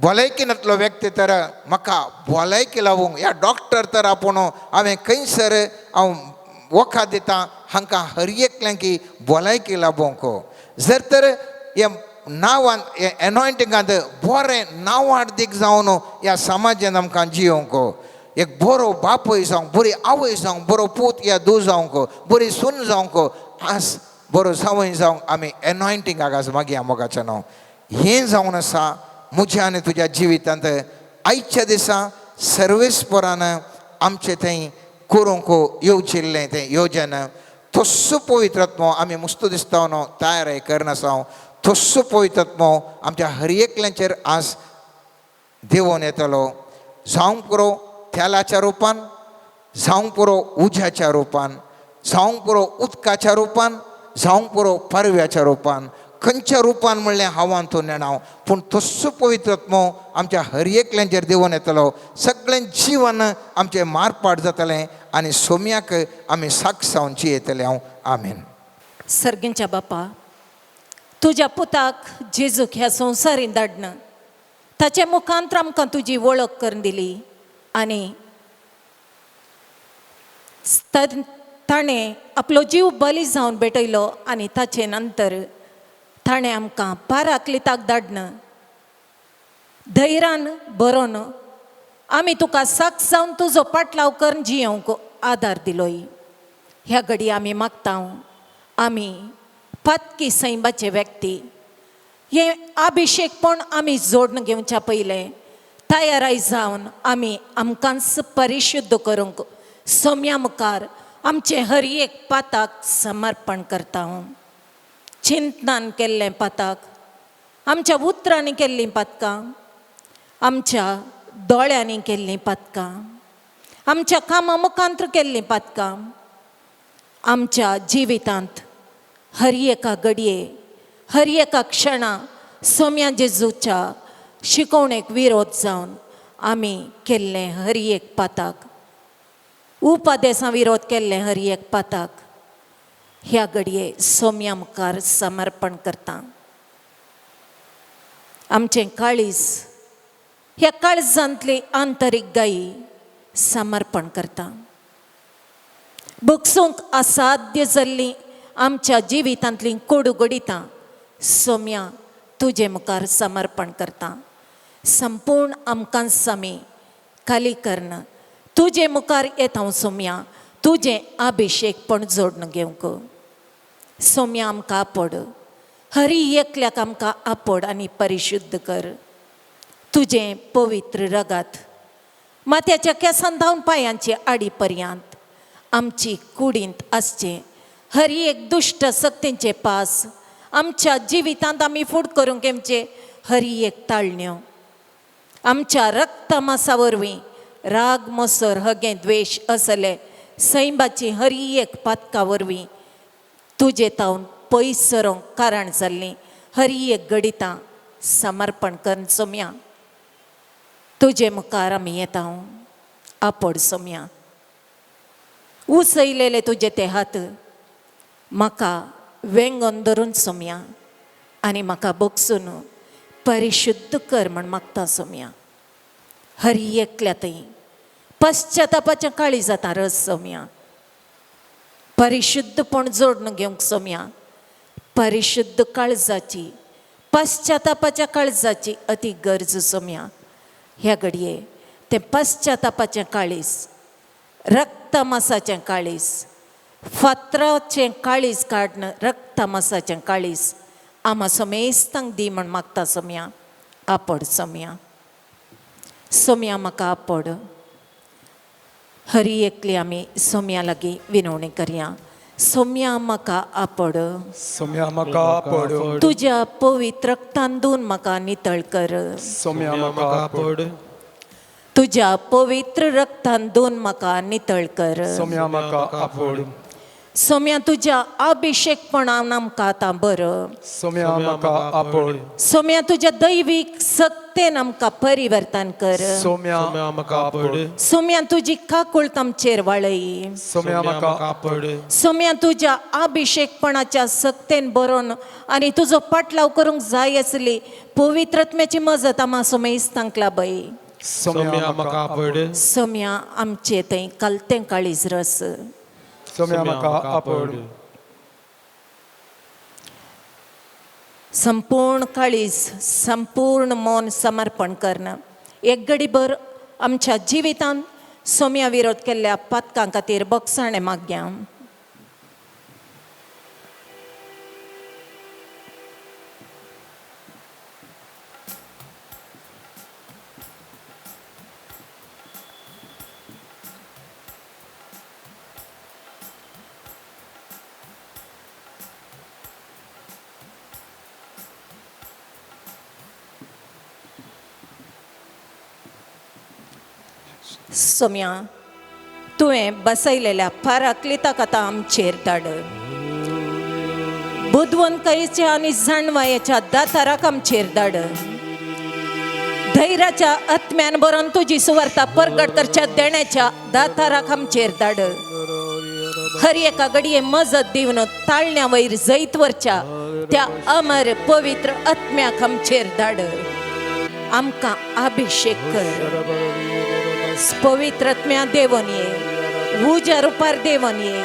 भलायकीनातलो व्यक्ती तर म्हाका भलायकी लावूंक, ह्या डॉक्टर तर आपूण हांवें खंयसर हांव वखद दिता हांकां हर एकल्यांकी भलायकी लाबोवंक. जर तर हे नांवान हे एनॉयंटिंगांत बरें नांवाडदीक जावन ह्या समाजान आमकां जियोवंक, एक बरो बापूय जावंक, बरी आवय जावंक, बरो पूत या धूव जावंक, बरी सून जावंक, आज बरो जावंय जावंक आमी एनॉयंटिंगाक आज मागया मोगाचें नांव. हें जावन आसा म्हज्या आनी तुज्या जिवितांत आयच्या दिसा सर्वेस्परान आमचें थंय करूंक येवचिल्लें तें योजन तस्सो पवित्र आत्मो आमी मुस्तू दिसता न्हू तयार करनासा हांव तस्सो पवित्र आत्मो आमच्या हर एकल्याचेर आज देवोन येतलो. जावंक पुरो तेलाच्या रुपान, जावंक पुरो उज्याच्या रुपान, जावंक पुरो उदकाच्या रुपान, जावंक पुरो परव्याच्या रुपान, खंयच्या रुपान म्हणलें हांवान तूं नेणाव, पूण तस्सो पवित्र आत्मो आमच्या हर एकल्याचेर देवोन येतलो. सगळें जिवन आमचें मारपाट जातलें आनी सोम्याक आमी साक्ष जावन जियेतले हांव. आमेन. सर्गींच्या बापा, तुज्या पुताक जेजूक ह्या संवसारीन धाडन ताचे मुखांत आमकां तुजी वळख करून दिली आनी ताणें आपलो जीव बली जावन भेटयलो आनी ताचे नंतर ताणें आमकां पाराक्लिताक धाडन धैर्यान बरोवन आमी तुका साक्ष जावन तुजो पाटलाव करून जियोंक आदार दिलोय. ह्या घडी आमी मागता आमी पातकी सैमाचे व्यक्ती हे अभिशेकपण आमी जोडून घेवच्या पयलें तयाराय जावन आमी आमकांच परिशुद्ध करूंक सोम्या मुखार आमचें हर एक पाताक समर्पण करता. चिंतनान केल्लें पाताक, आमच्या उतरांनी केल्लीं पातकां, आमच्या दोळ्यांनी केल्लीं पातकां, आमच्या कामां मुखांत्र केल्लीं पातकां, आमच्या जिवितांत हर एका घडये हर एका क्षणा सोम्या जेजूच्या शिकवणेक विरोध जावन आमी केल्लें हर एक पाताक, उपादेसां विरोध केल्लें हर एक पाताक ह्या घडये सोम्या मुखार समर्पण करता. आमचें काळीज ह्या काळजांतली आंतरीक गायी समर्पण करता. बगसूंक असाध्य जाल्लीं आमच्या जिवितांतलीं कोडू घडितां सोम्या तुजे मुखार समर्पण करता. संपूर्ण आमकां आमी खाली कर्ण तुजे मुखार येता हांव सोम्या, तुजें अभिशेकपण जोडून घेवंक. सोम्या आमकां आपोड, हरी एकल्याक आमकां आपोड आनी परिशुद्ध कर. तुजें पवित्र रगात माथ्याच्या केंसान धांवन पांयांचे आडी पर्यंत आमची कुडींत आसचें हर एक दुश्ट सक्तींचे पास आमच्या जिवितांत आमी फूड करूंक घेवचे हर एक ताळण्यो आमच्या रक्तमासा वरवीं राग मोसर हगें द्वेश असले सैंबाची हर एक पातका वरवीं तुजे तावन पयस सरोंक कारण जाल्लीं हर एक घडितां समर्पण करून सोम्या तुजे मुखार आमी येता. आपोड सोम्या, उसयलेले तुजे ते हात म्हाका वेंगोन धरून सोम्या आनी म्हाका बगसून परिशुद्ध कर म्हण मागता सोम्या. हर एकल्या थंय पश्चातापाच्या काळी जाता रस सोम्या, परिशुद्धपण जोडून घेवंक सोम्या. परिशुद्ध काळजाची पश्चातापाच्या काळजाची अती गरज सोम्या. ह्या घडये तें पश्चातापाचें काळीज, रक्तमासाचें काळीज, फातराचें काळीज काडून रक्तमासाचें काळीज आमा समेस्तांक दी म्हण मागता सोम्या. आपोड सोम्या, सोम्या म्हाका आपोड. हरी एकली आमी सोम्या लागीं विनवणी करया. सोम्या म्हाका आपोड, सोम्या म्हाका आपोड, तुज्या पवित्र रक्तान धुवन म्हाका नितळ कर. सोम्या म्हाका आपोड, तुज्या पवित्र रक्तान धुवन म्हाका नितळ कर. सोम्या म्हाका आपोड, सोम्या तुज्या अभिशेकपणान आमकां आतां बरो. सोम्या म्हाका आपोड, सोम्या तुज्या दैवीक सक्तेन आमकां परिवर्तन कर. सोम्या म्हाका आपोड, सोम्या तुजी काकूळत आमचेर वाळय. सोम्या म्हाका आपोड, सोम्या तुज्या अभिशेकपणाच्या सक्तेन बरोवन आनी तुजो पाटलाव करूंक जाय आसली पवित्रत्म्याची मजत आमा सोमेस्तांक लाबय. सोम्या म्हाका आपोड, सोम्या आमचे थंय कालतें काळीज रस. सोम्या म्हाका आपोड, संपूर्ण काळीज संपूर्ण मन समर्पण करणं एक घडीभर आमच्या जिवितांत सोम्या विरोध केल्ल्या पातकां खातीर बगसाणें मागया. सोम्या तुवें बसयलेल्या फाराकलिताक आतां आमचेर धाड. बुदवंतकायेच्या आनी जाणवायेच्या दाताराक आमचेर धाड. धैर्याच्या आत्म्यान बरोवन तुजी सुवार्ता परगट करच्या देण्याच्या दाताराक आमचेर धाड. हर एका घडये मजत दिवन ताळण्या वयर जैत वरच्या त्या अमर पवित्र आत्म्याक आमचेर धाड. आमकां अभिशेक कर. पवित्र आत्म्या देवन ये, उज्या रुपार देवन ये,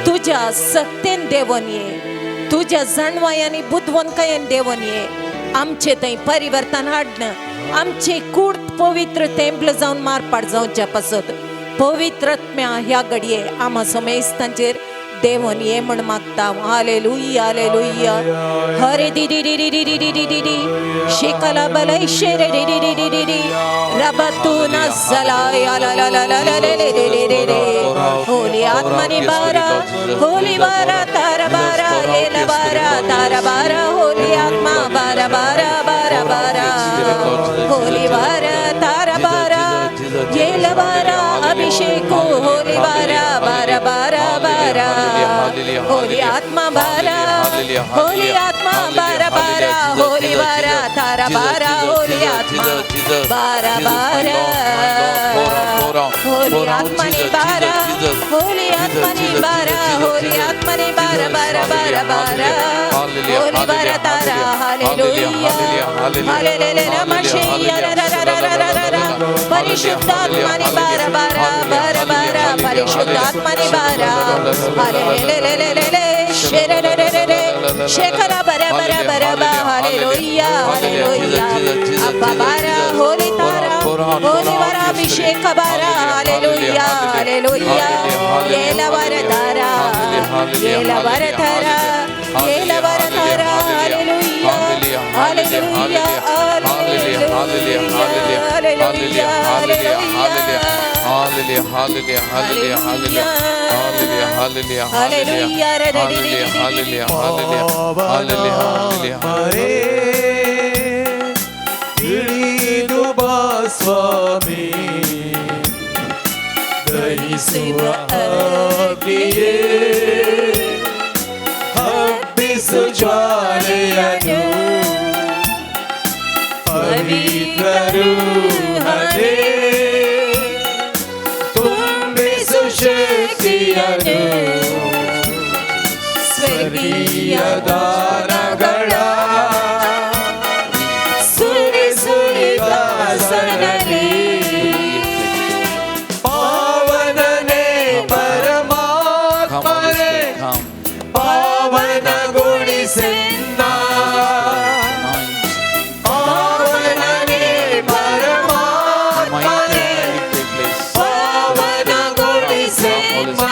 तुज्या सक्तेन देवन ये, तुज्या जाणवाय आनी बुदवंतकायेन देवन ये. आमचे थंय परिवर्तन हाडन आमचे कूड पवित्र तेंपल जावन मारपाट जावच्या पासत पवित्र आत्म्या ह्या घडये आमा समेस्तांचेर देवन ये म्हण मागता. Hallelujah hallelujah. हरे दी दी दी दी दी दी दी दी शेकला बलय शेरे दी दी दी दी दी रबतू नजला या ला ला ला ला ला ले ले ले ले ले. होली आत्मनि बारा होली बारा तारा बारा येला बारा तारा बारा होली आत्मा बारा बारा बारा बारा होली बारा तारा बारा येला बारा अभिषेक होली बारा बारा बारा बारा होली आत्मा बारा होली आत्मा बारा बारा होली बारा तारा बारा होली आत्मा बारा बारा होली आत्मनि बारा होली आत्मनि बारा होली आत्मनि बारा बारा बारा बारा होली बारा तारा. हालेलुया हालेलुया मशिया रा रा रा रा रा रा. परिशुद्ध आत्मनि बारा बारा बारा बारा परिशुद्ध आत्मनि बारा. हालेलुया शेरे रे रे रे शेखरा बरा बरा बरा बा. हालेलुया हालेलुया. अब्बा बारा होली तारा होली बारा अभिषेक बारा. हालेलुया हालेलुया. येला वर तारा येला वर तारा येला वर तारा. हालेलुया हालेलुया हालेलुया हालेलुया हालेलुया हालेलुया हालेलुया हालेलुया हालेलुया हालेलुया हालेलुया हालेलुया हालेलुया हालेलुया. ಮರೇ ಇಳಿದು ಬಾ ಸ್ವಾಮಿ ದಹಿಸುವ ಅಗ್ನಿಯೇ ಹಬ್ಬಿಸು ಜ್ವಾಲೆಯನ್ನು ಪವಿತ್ರರು ಹರೇ ತುಂಬಿಸು ಶಕ್ತಿಯನ್ನು ಸ್ವರ್ಗೀಯ ದಾನಗಳ ಸುರಿಸುರಿ ದಾಸನಲ್ಲಿ ಪಾವನನೇ ಪರಮಾತ್ಮನೇ ಪಾವನಗೊಳಿಸೆನ್ನ ಪಾವನನೇ ಪರಮಾತ್ಮನೇ ಪಾವನಗೊಳಿಸೆನ್ನ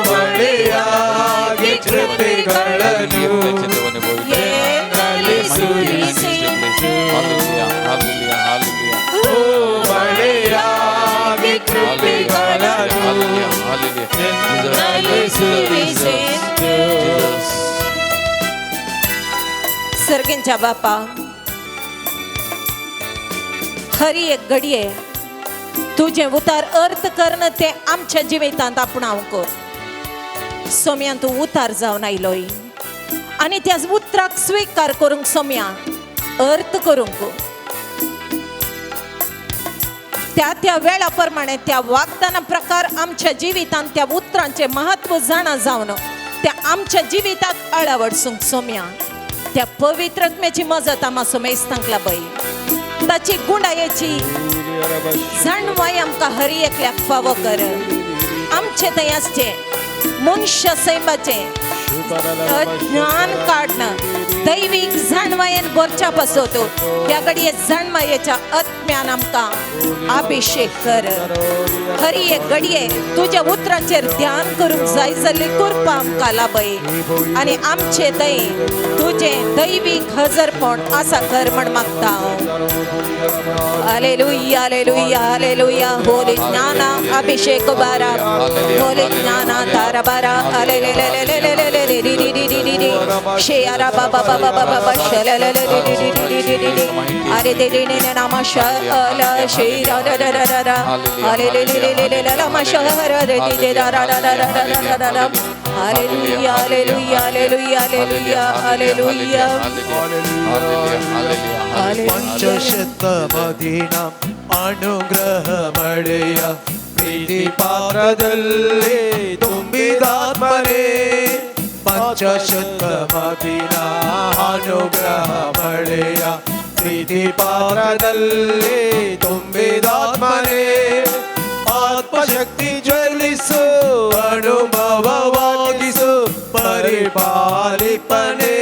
ಮಳೆಯಾಗಿ ಕೃಪೆಗಳನ್ನು ಮಳೆಯಾಗಿ ಕೃಪೆಗಳನ್ನು सर्गेंच्या बापा हरी एक घडये तुजें उतार अर्थ कर्ण ते आमच्या जिवितांत आपणावंक सोम्यान तूं उतार जावन आयलोय आनी त्या उतराक स्विकार करूंक सोम्या अर्थ करूंक त्या त्या वेळा प्रमाणे त्या वागदाना प्रकार आमच्या जिवितांत त्या उतरांचें महत्व जाणा जावन त्या आमच्या जिविताक आळावडसूंक सोम्या त्या पवित्र आत्म्याची मजत आमा सोमेस्तांक लाभय ताची गुंडायेची जाणवाय आमकां हरी एकल्याक फावो कर. आमचे थंय आसचें मनशा सैमाचें ज्ञान काडणं दैवीक जाणवायेन भरच्या पासत ह्या घडये जाणवायेच्या आत्म्यान आमकां अभिषेक कर. हरी एक घडये तुज्या उतराचेर ध्यान करूंक जाय जाल्ली कृपा आमकां लाभय आनी आमचे थंय तुजें दैवीक हजरपण आसा कर म्हण मागता हांव. हालेलुया हालेलुया हालेलुया. होली ज्ञाना अभिषेक बारा होली ज्ञाना तारा बारा हालेलेलेलेलेलेलेलेलेलेलेलेलेलेलेलेले शेयारा बाबा बाबा बाबा बाबा शलललललललललललललल अरे दे दे ने नामा श अल शे रा रा रा रा रा हालेलेलेलेलेलेला मा श र रे दे दे रा रा रा रा रा रा रा रा. हालेलुया हालेलुया हालेलुया हालेलुया हालेलुया. ಪಂಚಶತಮದಿನ ಅನುಗ್ರಹ ಮಳೆಯ ಪ್ರೀತಿ ಪಾತ್ರದಲ್ಲಿ ತುಂಬಿದಾತ್ಮನೇ ಪಂಚಶತಮದಿನ ಅನುಗ್ರಹ ಮಳೆಯ ಪ್ರೀತಿ ಪಾತ್ರದಲ್ಲಿ ತುಂಬಿದಾತ್ಮನೇ ಆತ್ಮಶಕ್ತಿ ಜ್ವಲಿಸು ಅನುಭವವಾಗಿಸು ಪರಿಪಾಲಿಪನೇ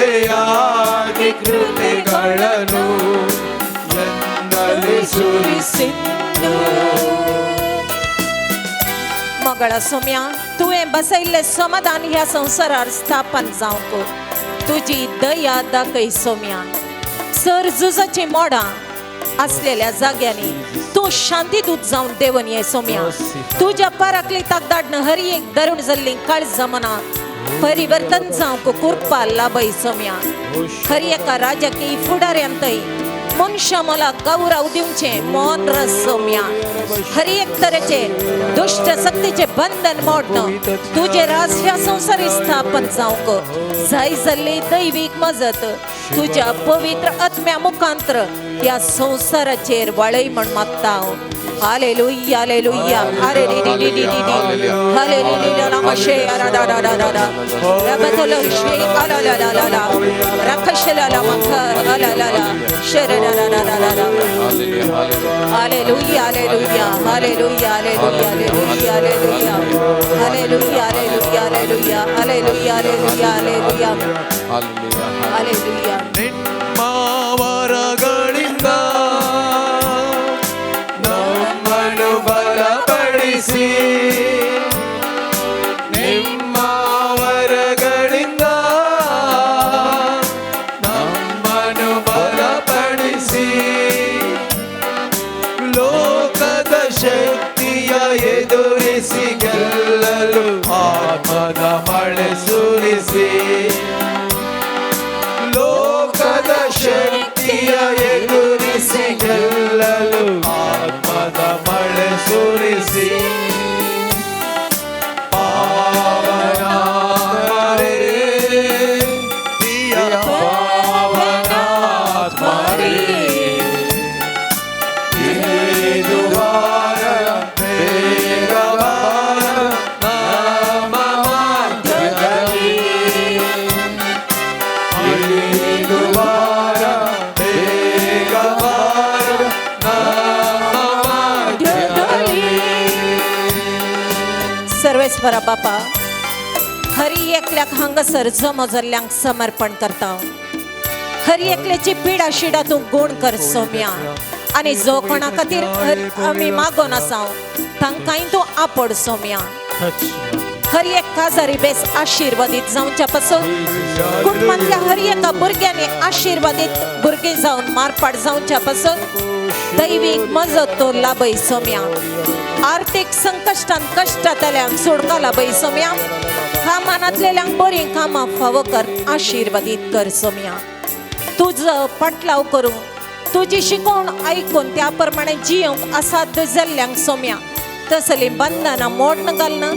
ಮಳೆಯಾಗಿ ಕೃಪೆಗಳನ್ನು ಎನ್ನಲ್ಲಿ ಸುರಿಸಿದ್ದು. मगळा सोम्या, तुवें बसयल्लें समाधान ह्या संवसारार स्थापन जावंक तुजी दया दाखय सोम्या. सर झुजाची मोडां आसलेल्या जाग्यांनी तूं शांतीदूत जावन देवन ये सोम्या. तुज्या पाराकलिताक धाडन हर एक दरुण जाल्ली काळजां मनां परिवर्तन जावंक कृपा लाभय सोम्या. हर एका राजाकी फुडाऱ्यांतय मनशां मला गौरव दिवचें मन रस सोम्या. हर एक तरेचे दुश्ट शक्तीचे बंधन मोडन तुजे राज ह्या संवसारी स्थापन जावंक जाय जाल्ली दैवीक मजत तुज्या पवित्र आत्म्या मुखांत्र ह्या संवसाराचेर वाळय म्हण मागता हांव. Hallelujah, hallelujah. अरे रे रे रे रे रे रे. हालेलुया, नमशे रा रा रा रा रा. रबतुल शे ला ला ला ला ला. रखशला ला मखर ला ला ला. शेर रा रा रा रा रा. Hallelujah, hallelujah, hallelujah, hallelujah, hallelujah, hallelujah, hallelujah, hallelujah, hallelujah, hallelujah, hallelujah, hallelujah. ನಿಮ್ಮ ವರಗಳಿಂದ ನಮ್ಮನ್ನು ಬಲಪಡಿಸಿ, ನಿಮ್ಮ ವರಗಳಿಂದ ನಮ್ಮನ್ನು ಬಲಪಡಿಸಿ, ಲೋಕದ ಶಕ್ತಿಯ ಎದುರಿಸಿ ಗೆಲ್ಲಲು ಆತ್ಮದ ಮಳೆ ಸುರಿಸಿ, ಲೋಕದ ಶಕ್ತಿಯ ಎದುರಿಸಿ ಗೆಲ್ಲಲು ಆತ್ಮದ ಮಳೆ ಸುರಿಸಿ. ಪಾವನಾತ್ಮರೇ, ಪ್ರಿಯ ಪಾವನಾತ್ಮರೇ, ಇದು ವಾರ ಬೇಗ ಬಾರ ನಮ್ಮ ಮಧ್ಯದಲ್ಲಿ. ಇದು ವಾರ ಬೇಗ ಬಾರ ನಮ್ಮ ಮಧ್ಯದಲ್ಲಿ. सर्वेस्वरा बापा, हरी एकल्याक हांगासर जमो जाल्ल्यांक समर्पण करता. हरी एकल्याची पिडा शिडा तूं गुण कर सोम्या. आनी जो कोणा खातीर आमी मागोन आसा तांकांय तूं आपड सोम्या. हर एक काजारी बेस आशिर्वादीत जावच्या पासून कुटुंबांतल्या हर एका भुरग्यांनी आशिर्वादीत भुरगीं जावन मारपाट जावच्या पासून दैवीक मजत तो लाभय सोम्या. आर्थीक संकश्टान कश्टांतल्यांक सोडका लाभय सोम्या. कामांतलेल्यांक बरीं कामां फावो कर, आशिर्वादीत कर सोम्या. तुजो पाटलाव करूं, तुजी शिकवण आयकून त्या प्रमाणे जियोंक असाध्य जाल्ल्यांक सोम्या तसलीं बंधनां मोडन घालना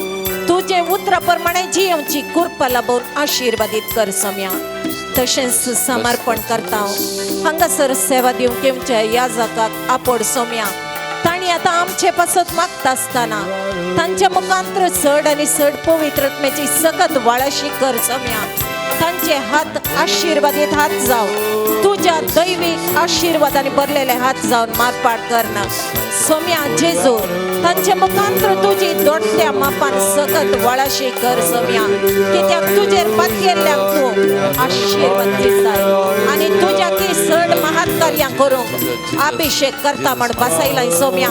तुजे उतरा प्रमाणे जियोंची कृपा लाभोवन आशिर्वादीत कर सोम्या. तशेंच समर्पण करता हांगासर सेवा दिवंक येवच्या ह्या जाकाक आपोड सोम्या. तांणी आतां आमचे पासत मागता आसतना तांच्या मुखांत्र चड आनी चड पवित्र आत्म्याची सकत वाळाशी कर सोम्या. तांचे हात आशिर्वादीत हात जाव, तुज्या दैवीक आशिर्वादांनी भरलेले हात जावन मारपाट करना सोम्या. जेजू तांच्या मुखांत्र तुजी दोट्ट्या मापान सकत वाळाशी कर सोम्या. कित्याक तुजेर पातयेल्ल्यांक तूं आशिर्वाद दिताय आनी तुज्या की चड महात कार्यां करूंक अभिषेक करता म्हण बसयलाय सोम्या.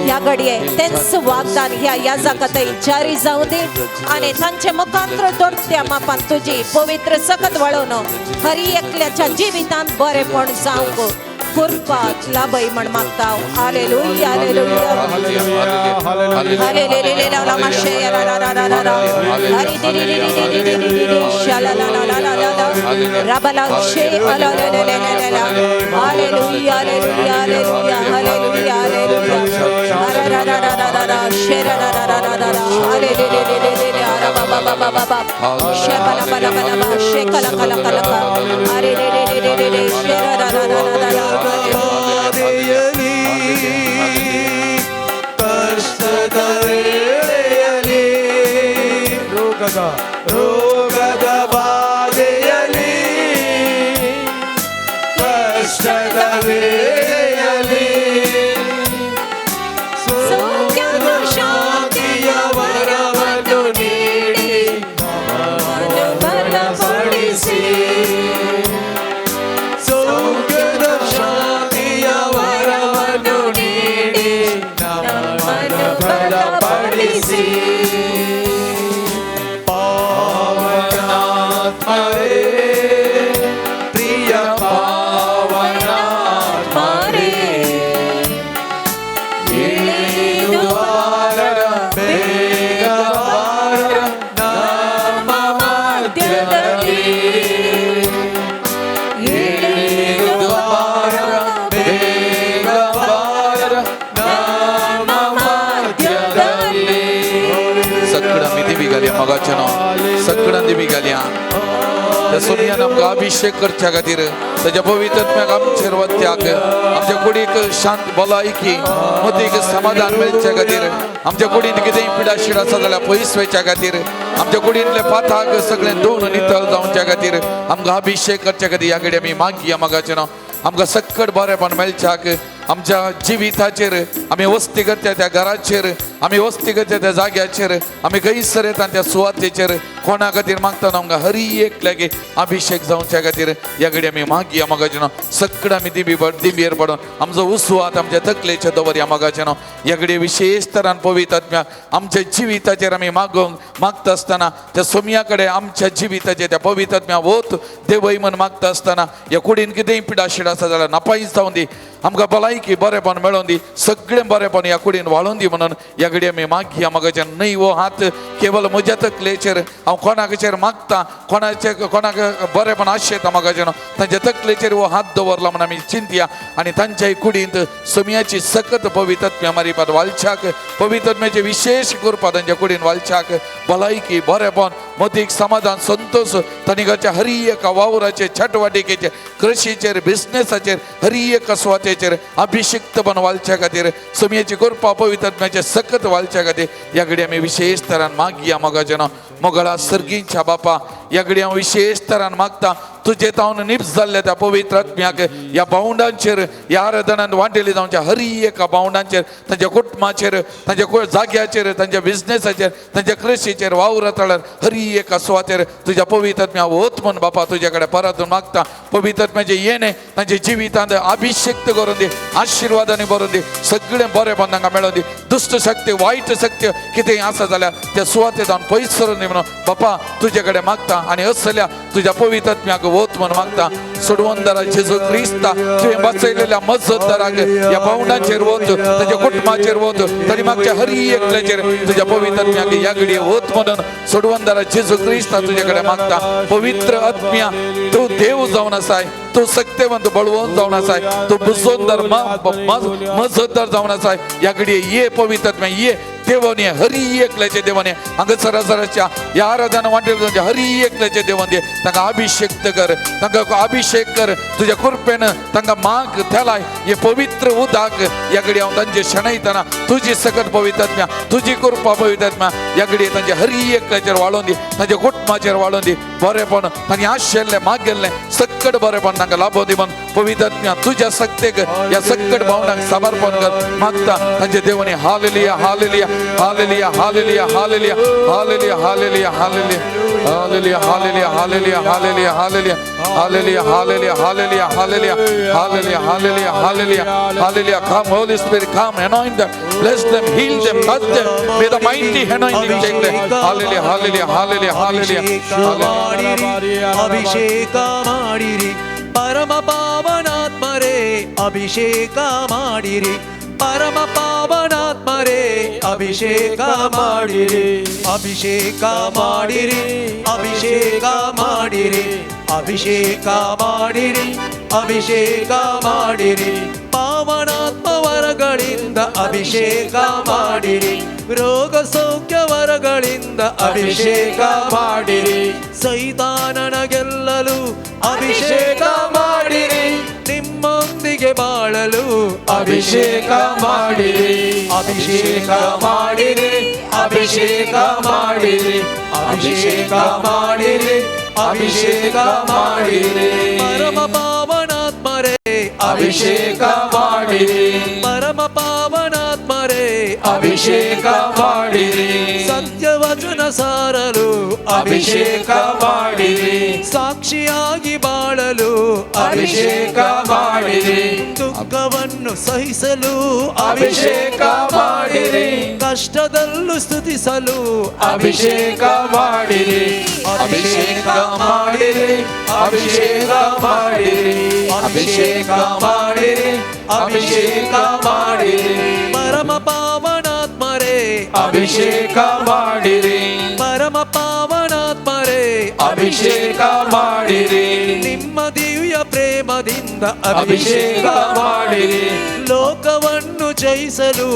ह्या घडये तेंच वागदान ह्या याजाकातय जारी जावं दी आनी तांचे मुखांत्र दोट्ट्या मापान तुजी पवित्र सकत वाळोवन हरी एकल्याच्या जिवितांत बरेपण जावंक कृपा लाभय म्हण मागता. हालेलुया, हालेलुया, हालेलुया. माशे रा रा रा रा रा. हरी दी दी दी दी दी दी दी दी शा ला ला ला ला ला ला. रबला शे ला ला ला ला ला ला. हालेलुया, हालेलुया, हालेलुया, हालेलुया, हालेलुया. रा रा रा रा रा रा रा शे रा रा रा रा रा रा. हालेलुया, रा बा बा बा बा बा बा. शे बला बला बला बा शे कला कला कला कला. अरे रे रे रे रे रे शे रा रा रा रा रा रा. ಬಾಧೆಯಲಿ ಕಷ್ಟದ ವೇಳೆಯಲಿ ರೋಗದ ಬಾಧೆಯಲಿ ಕಷ್ಟದ ವೇಳೆಯಲಿ ಸೌಖ್ಯದ ಶಾಂತಿಯ ವರವನ್ನು ನೀಡಿ ನಮ್ಮನ್ನು ಬಲಪಡಿಸಿ. त्या सोमयान आमकां अभिषेक करच्या खातीर ताच्या पवित्र आत्म्याक आमचेर वत्याक आमच्या कुडीक शांत भलायकी मतीक समाधान मेळच्या खातीर आमच्या कुडींत कितेंय पिडाशीड आसा जाल्यार पयस वयच्या खातीर आमच्या कुडींतले पाथाक सगळें दोन नितळ जावच्या खातीर आमकां अभिषेक करच्या खातीर ह्या कडेन आमी मागया मागाचें नांव आमकां सक्कड बरेंपण मेळच्याक आमच्या जिविताचेर आमी वस्ती करता त्या घराचेर आमी वस्ती करता त्या जाग्याचेर आमी खंयसर येता त्या सुवातेचेर कोणा खातीर मागता आमकां हरी एक लागी अभिषेक जावच्या खातीर ह्या कडेन आमी मागया मागाचें नांव सक्कड आमी दिबी दिंबयेर पडून आमचो उसवात आमच्या तकलेचेर दवरया मागाचें नांव ह्या कडेन विशेश तरान पवित्र आत्म्या आमच्या जिविताचेर आमी मागूंक मागता आसतना त्या सोमया कडेन आमच्या जिविताचेर त्या पवित्र आत्म्या वत देवय म्हण मागता आसतना ह्या कुडीन कितेंय पिडाशीड आसा जाल्यार नापायस जावन दी आमकां भलायकी बरेंपण मेळोवन दी सगळें बरेंपण ह्या कुडीन वाळोवन दी म्हणून ह्या घडये आमी मागया मागाचें न्हय हो हात केवल म्हज्या तकलेचेर हांव कोणाचेर मागता कोणाचे कोणाक बरेंपण आशेता मागाचें न्हू तांच्या तकलेचेर हो हात दवरला म्हण आमी चिंतया आनी तांच्याय कुडींत सोमयाची सकत पवित्र आत्म्या मारिपात वालच्याक पवित्र आत्म्याचे विशेश कृपा तांच्या कुडीन वालच्याक भलायकी बरेंपण मतीक समाधान संतोष तांणी घरच्या हरी एका वावराचेर छटवाटिकेचेर कृशीचेर बिझनेसाचेर हरी एका सुवातेचेर अभिषिक्तपण वालच्या खातीर सोमयेची कृपा पवित्र आत्म्याचे सकत वालच्या खातीर ह्या घडी आमी विशेश तरान मागया मोगाचें नांव मोगळा सर्गींच्या बापा ह्या घडी हांव विशेश तरान मागता तुजे तावन निप्स जाल्ल्या त्या पवित्र आत्म्याक ह्या भावंडांचेर ह्या आराधनान वांटेली जावच्या हरी एका भावंडांचेर तांच्या कुटुंबाचेर तांच्या जाग्याचेर तांच्या बिझनेसाचेर तांच्या कृशीचेर वावरा तळार हरी एका सुवातेर तुज्या पवित्र आत्म्या वत म्हण बापा तुज्या कडेन परत मागता. पवित्र आत्म्याचें येणें तांच्या जिवितांत अभिषेक्त करून दी, आशिर्वादांनी भरून दी, सगळें बरेंपण तांकां मेळोवन दी. दुश्ट शक्ती वायट शक्ती कितेंय आसा जाल्यार त्या सुवातेर जावन पयस सरून दी म्हणून बापा तुजे कडेन मागता आनी असल्या तुज्या पवित्र आत्म्याक वत म्हण मागता. सोडवंदरा जेजू क्रिस्ता तुवें वाचयलेल्या मजतदाराक ह्या भावंडांचेर वत, ताच्या कुटुंबाचेर वत, ताणी मागच्या हरी एकल्याचेर तुज्या पवित्र आत्म्याक ह्या घडये वत म्हणून सोडवंदरा जेजू क्रिस्ता तुजे कडेन मागता. पवित्र आत्म्या तूं देव जावन आसाय, तूं सक्तेवंत बळवंत जावन आसाय, तूं बुजोंदर मजतदार जावन आसाय. ह्या घडये ये पवित्र आत्म्या ये देवाने हरी एकल्याचे देवाने हांगा सरासराच्या ह्या आराधना वांटेल हरी एकल्याचे देवान दे तांकां अभिषेक कर, तांकां अभिषेक कर तुज्या कृपेन तांकां माग थेलाय हे पवित्र उदक. ह्या घडये हांव तांचे शणयतना तुजी सकत पवित्र आत्म्या तुजी कृपा पवित्र आत्म्या ह्या घडये तांचे हरी एकल्याचेर वाळोवन दी, तांच्या कुटुंबाचेर वाळोवन दी. बरेंपण तांणी आशिल्लें मागेल्लें सक्कड बरेंपण तांकां लाभोवन दी म्हण पवित्र आत्म्या तुज्या सक्तेक ह्या सक्कड भावनांक समर्पण कर मागता तांचे देवानी. Hallelujah hallelujah hallelujah hallelujah hallelujah hallelujah hallelujah hallelujah hallelujah hallelujah hallelujah hallelujah hallelujah hallelujah hallelujah hallelujah hallelujah hallelujah hallelujah hallelujah. Come Holy Spirit, come anoint them, bless them, heal them, touch them. May the mighty anointing take them. Hallelujah hallelujah hallelujah hallelujah hallelujah. ಅಭಿಷೇಕ ಮಾಡಿರಿ ಪರಮ ಪಾವನಾತ್ಮರೇ, ಅಭಿಷೇಕ ಮಾಡಿರಿ ಪರಮ ಪಾವನಾತ್ಮರೇ, ಅಭಿಷೇಕ ಮಾಡಿರಿ, ಅಭಿಷೇಕ ಮಾಡಿರಿ, ಅಭಿಷೇಕ ಮಾಡಿರಿ, ಅಭಿಷೇಕ ಮಾಡಿರಿ, ಅಭಿಷೇಕ ಮಾಡಿರಿ, ಪಾವನಾತ್ಮ ವರಗಳಿಂದ ಅಭಿಷೇಕ ಮಾಡಿರಿ, ರೋಗ ಸೌಖ್ಯ ವರಗಳಿಂದ ಅಭಿಷೇಕ ಮಾಡಿರಿ, ಸೈತಾನನ ಗೆಲ್ಲಲು ಅಭಿಷೇಕ ಮಾಡಿರಿ, ನಿಮ್ಮೊಂದಿಗೆ ಬಾಳಲು ಅಭಿಷೇಕ ಮಾಡಿರಿ, ಅಭಿಷೇಕ ಮಾಡಿರಿ, ಅಭಿಷೇಕ ಮಾಡಿರಿ, ಅಭಿಷೇಕ ಮಾಡಿರಿ, ಅಭಿಷೇಕ ಮಾಡಿರಿ, ಪರಮ ಪಾವನಾತ್ಮರೇ ಅಭಿಷೇಕ ಮಾಡಿರಿ, ಪರಮ ಪಾವನಾತ್ಮರೇ ಅಭಿಷೇಕ ಮಾಡಿರಿ, ಸತ್ಯವಚನ ಸಾರಲು ಅಭಿಷೇಕ ಮಾಡಿರಿ, ಸಾಕ್ಷಿಯಾಗಿ ಬಾಳಲು ಅಭಿಷೇಕ ಮಾಡಿರಿ, ದುಃಖವನ್ನು ಸಹಿಸಲು ಅಭಿಷೇಕ ಮಾಡಿರಿ, ಕಷ್ಟದಲ್ಲೂ ಸ್ತುತಿಸಲು ಅಭಿಷೇಕ ಮಾಡಿರಿ, ಅಭಿಷೇಕ ಮಾಡಿರಿ, ಅಭಿಷೇಕ ಮಾಡಿರಿ, ಅಭಿಷೇಕ ಮಾಡಿರಿ, ಅಭಿಷೇಕ ಮಾಡಿರಿ, ಪರಮ ಪಾವನಾತ್ಮರೇ ಅಭಿಷೇಕ ಮಾಡಿರಿ, ಪರಮ ಪಾವನಾತ್ಮರೇ ಅಭಿಷೇಕ ಮಾಡಿರಿ, ನಿಮ್ಮ ದಿವ್ಯ ಪ್ರೇಮದಿಂದ ಅಭಿಷೇಕ ಮಾಡಿರಿ. ಲೋಕವನ್ನು ಜಯಿಸಲು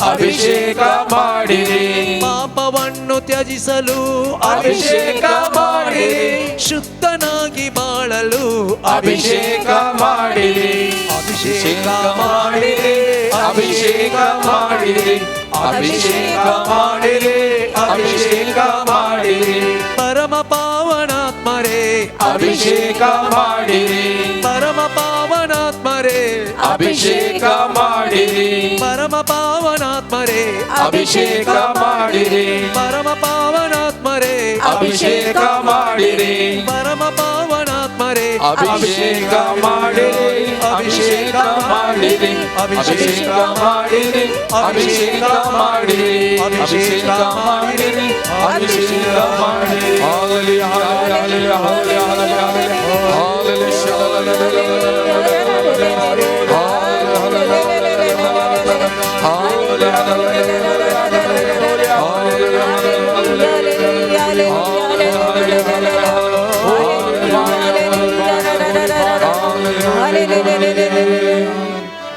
ಅಭಿಷೇಕ ಮಾಡಿರಿ. ಪಾಪವನ್ನು ತ್ಯಜಿಸಲು ಅಭಿಷೇಕ ಮಾಡಿರಿ. ಶುದ್ಧನಾಗಿ ಬಾಳಲು ಅಭಿಷೇಕ ಮಾಡಿರಿ. ಅಭಿಷೇಕ ಮಾಡಿರಿ. ಅಭಿಷೇಕ ಮಾಡಿರಿ. ಅಭಿಷೇಕ ಮಾಡಿರಿ. ಅಭಿಷೇಕ ಮಾಡಿರಿ. ಪರಮ ಪಾವನಾತ್ಮರೇ ಅಭಿಷೇಕ ಮಾಡಿರಿ. ಪರಮ ಪಾವನಾತ್ಮರೇ ಅಭಿಷೇಕ ಮಾಡಿರಿ. ಪರಮ ಪಾವನಾತ್ಮರೇ ಅಭಿಷೇಕ ಮಾಡಿರಿ. ಪರಮ ಪಾವನಾತ್ಮರೇ ಅಭಿಷೇಕ ಮಾಡಿರಿ. ಪರಮ ಪಾವನಾತ್ಮರೇ ಅಭಿಷೇಕ ಮಾಡಿರಿ. ಅಭಿಷೇಕ ಮಾಡಿರಿ. ಅಭಿಷೇಕ ಮಾಡಿರಿ. ಅಭಿಷೇಕ ಮಾಡಿರಿ. ಅಭಿಷೇಕ ಮಾಡಿರಿ. ಅಭಿಷೇಕ ಮಾಡಿರಿ. Hallelujah, hallelujah, hallelujah, hallelujah,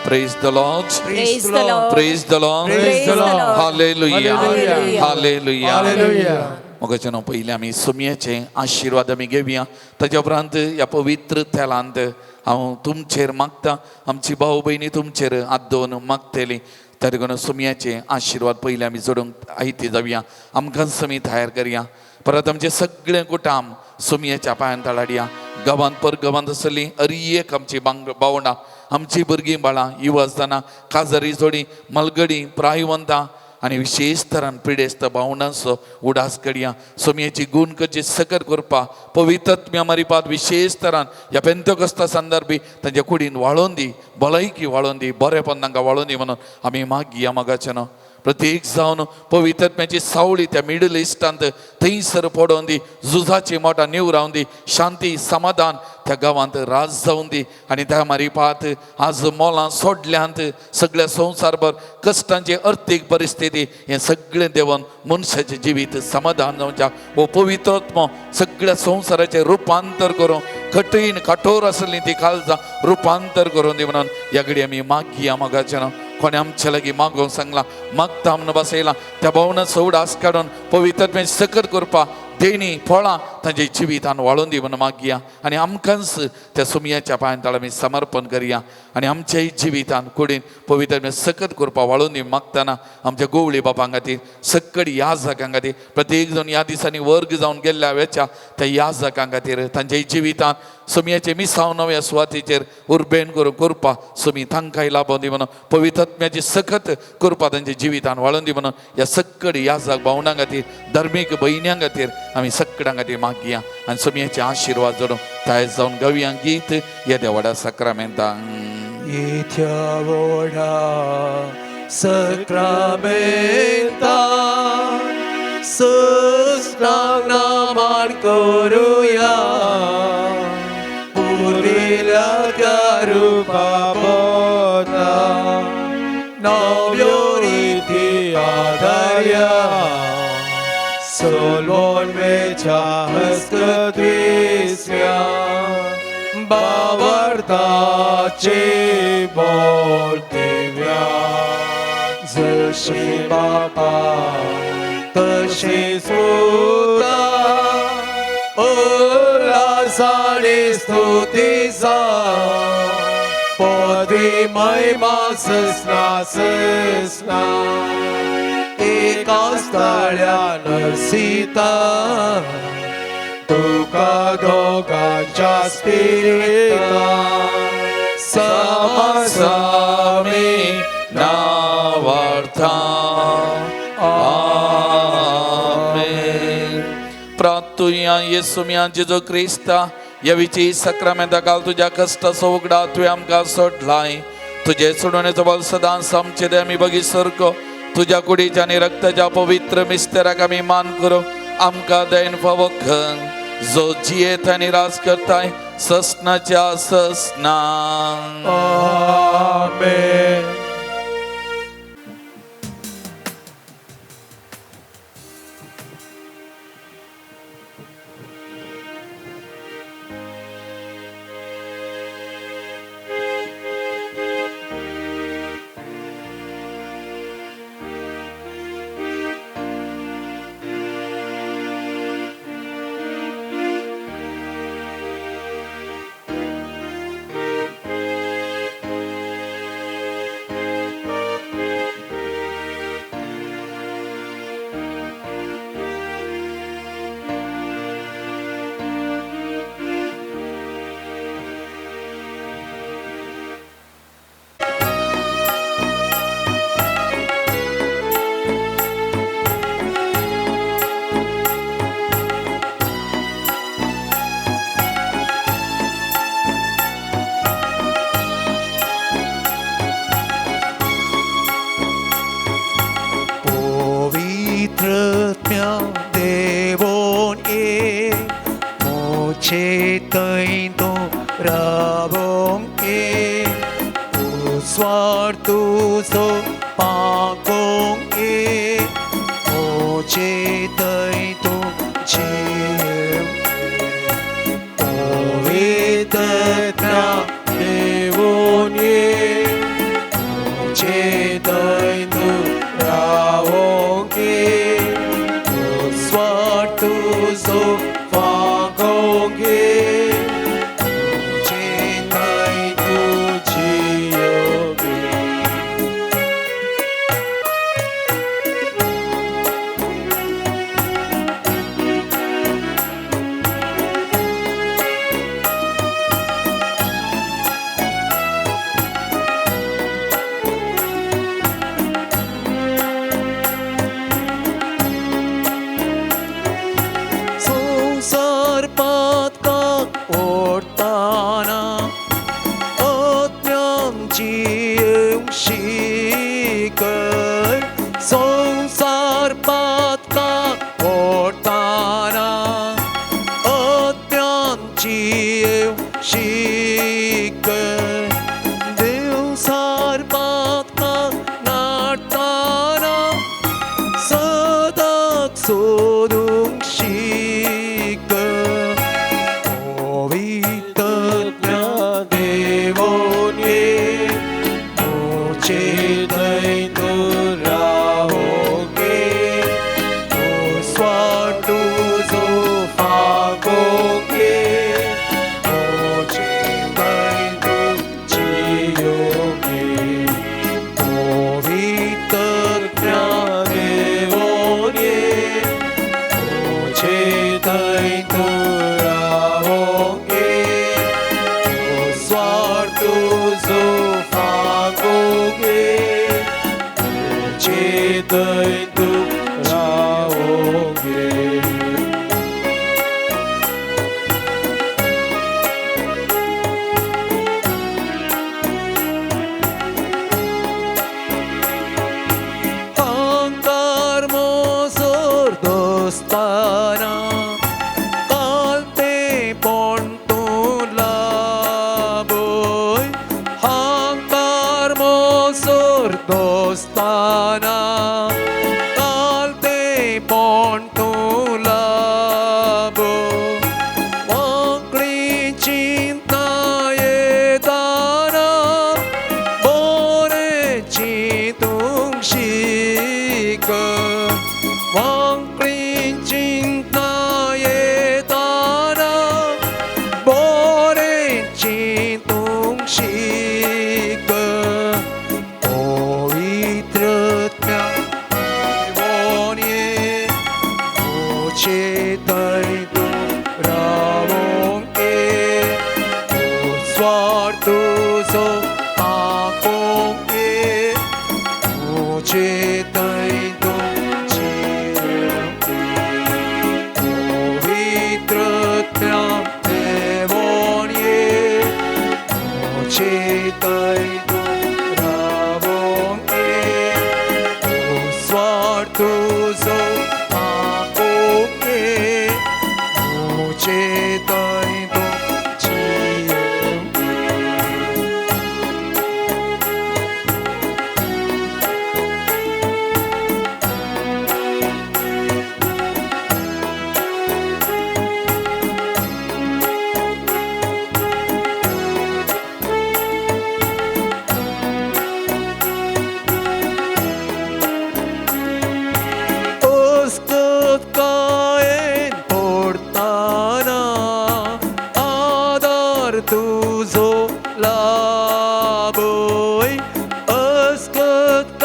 Praise the Lord. Praise the Lord. Praise the Lord. Praise the Lord. Hallelujah. Hallelujah. Hallelujah. Hallelujah. मोगाच्यानो पयलीं आमी सुमयेचे आशिर्वाद आमी घेवया. ताच्या उपरांत ह्या पवित्र तेलांत हांव तुमचेर मागता, आमची भाव भयणी तुमचेर हात दवरून मागतली. तरी करून सुमयाचे आशिर्वाद पयलीं आमी जोडूंक आयती जावया. आमकां समी तयार करया. परत आमचें सगळें कुटाम सुमयेच्या पांयान तळाडया. गांवांत परगांवांत आसली अरी एक आमची बावणां, आमची भुरगीं बाळां, युवा आसतना काजारी जोडी, मलगडी, प्रायवंतां आनी विशेश तरान पिडेस्त भावनांचो उडास करया. सोमयेची गूण करची सकर करपा पवित्रत्म्या मारिपात विशेष तरान ह्या पेंतकस्ता संदर्भी तांच्या कुडीन वाळोवन दी, भलायकी वाळोवन दी, बरेपण तांकां वाळोवन दी म्हणून आमी मागया. मागाचें प्रत्येक जावन पवित्रत्म्याची सावळी त्या मिडल इस्टांत थंयसर पडोवन दी, झुजाची मोठा निवरावन दी, शांती समाधान त्या गांवांत राज जावन दी. आनी त्या मारिपात आज मोलां सोडल्यांत सगळ्या संवसारभर कश्टांची अर्थीक परिस्थिती हें सगळें देवन मनशाचें जिवीत समाधान जावच्या हो पवित्रात्मो सगळ्या संवसाराचें रुपांतर करून कठीण कठोर आसली ती काळजां रुपांतर करून दी म्हणून ह्या घडी आमी मागया. मागाचें कोणें आमचे लागीं मागोवंक सांगलां, मागता म्हणून बसयलां त्या भावनाचो उडास काडून पवित्रत्वें सकर करपा देणी फळां तांच्या जिवितान वाळोवन दी म्हणून मागया. आनी आमकांच त्या सुमयाच्या पांयान ताळा आमी समर्पण करया आनी आमच्याय जिवितान कुडीन पवित्र सकत करपा वाळोवन दी. मागतना आमच्या गोवळी बापां खातीर, सक्कड याजकां खातीर, प्रत्येक जावन ह्या दिसांनी वर्ग जावन गेल्ल्या वेच्या त्या याजकां खातीर तांच्या जिवितान सुमयाचे मिसाव नव्या सुवातेचेर उर्बेन करून करपा सुमी तांकांय लाबोवन दी म्हणून पवित्रत्म्याची सखत करपा तांच्या जिवितान वाळोवन दी म्हणून ह्या सक्कड याजक भावनां खातीर, धर्मीक भयण्यां खातीर आमी सक्कडां खातीर मागया. आनी सुमयाचे आशिर्वाद जोडून तयार जावन गवया गीत येद्या व्हडा सक्रामेंतान. येथ्या व्हडा सक्रामेंता सस्नाक नामान करुया, पुर्विल्ल्या त्या रुपा बदला नव्यो रिती आधारया, सोलवण वेच्या हस्तद्विस्या बावर्ताचे बोलतेव्या, जशी बापा तशी सुता उल्हासाने स्तुतीचा पदवी महिमा ससना ससना एका स्थळ्या नसीता तुका दोगांच्या स्पिरिता समासामी नावार्था. आमेन. प्रार्थुया येसुम्या जेजू क्रिस्ता ह्या विची सक्रामेंता काल तुज्या कश्टाचो उगडा तुवें आमकां सोडलाय. तुजे सोडवणेचो बल सदांच आमचे ते आमी बगी सारको तुज्या कुडीच्या आनी रक्ताच्या पवित्र मिस्तेराक आमी मान करूं आमकां दयन फावो खंग जो जियेत आनी राज करताय ससनाच्या ससना. आमेन. रावोंक ये उस्वार तुजो पाकोंक ये म्हजे थंय तूं जियेवंक पवित्र देवून ये म्हजे थंय तूं रावोंक ये उस्वार तुजो फाकोंक ये म्हजे थंय तूं जियेवंक ये. संवसार पातकाक ओडटाना आत्म्यान जियेवंक शिकय संवसार पातकाक ओडटाना आत्म्यान जियेवंक शिकय देवसार पातकाक नाडटाना सदाक सोदूंक शीक पवित्र देवोन ये म्हजे थंय तूं रावोंक ये उस्वार तुजो फागोंक ये म्हजे थंय तूं जियोंक ये पवित्र देवोन ये म्हजे थंय तूं रावोंक ये उस्वार तुजो फागोंक ये म्हजे थंय तूं रावोंक ये. अहंकार मोसोर दोस्ताना कालतेपण तूं लाबय अहंकार मोसोर दोस्ताना कालतेपण तूं लाबय वांकडी चिंता येताना बरें चिंतूंक शीक वांकडी चिंता येताना बरें चिंतूंक शीक पवित्र देवोन ये म्हजे थंय तूं रावोंक ये उस्वार तुजो पाकोंक ये म्हजे थंय तूं जियेवंक ये पवित्र देवोन ये म्हजे थंय तूं रावोंक ये उस्वार तुजो पाकोंक ये म्हजे थंय तूं जियेवंक ये. अस्कत पडताना आदार तुजो लाबय अस्कत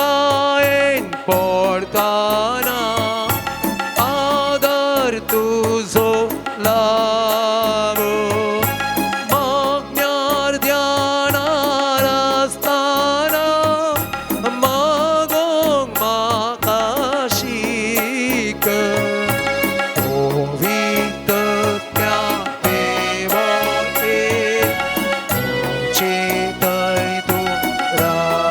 पडताना आदार तुजो लाबय मागण्यार ध्यानार आसताना मागोंक म्हाका शीक पवित्र देवा ये म्हजे थंय तूं रावोंक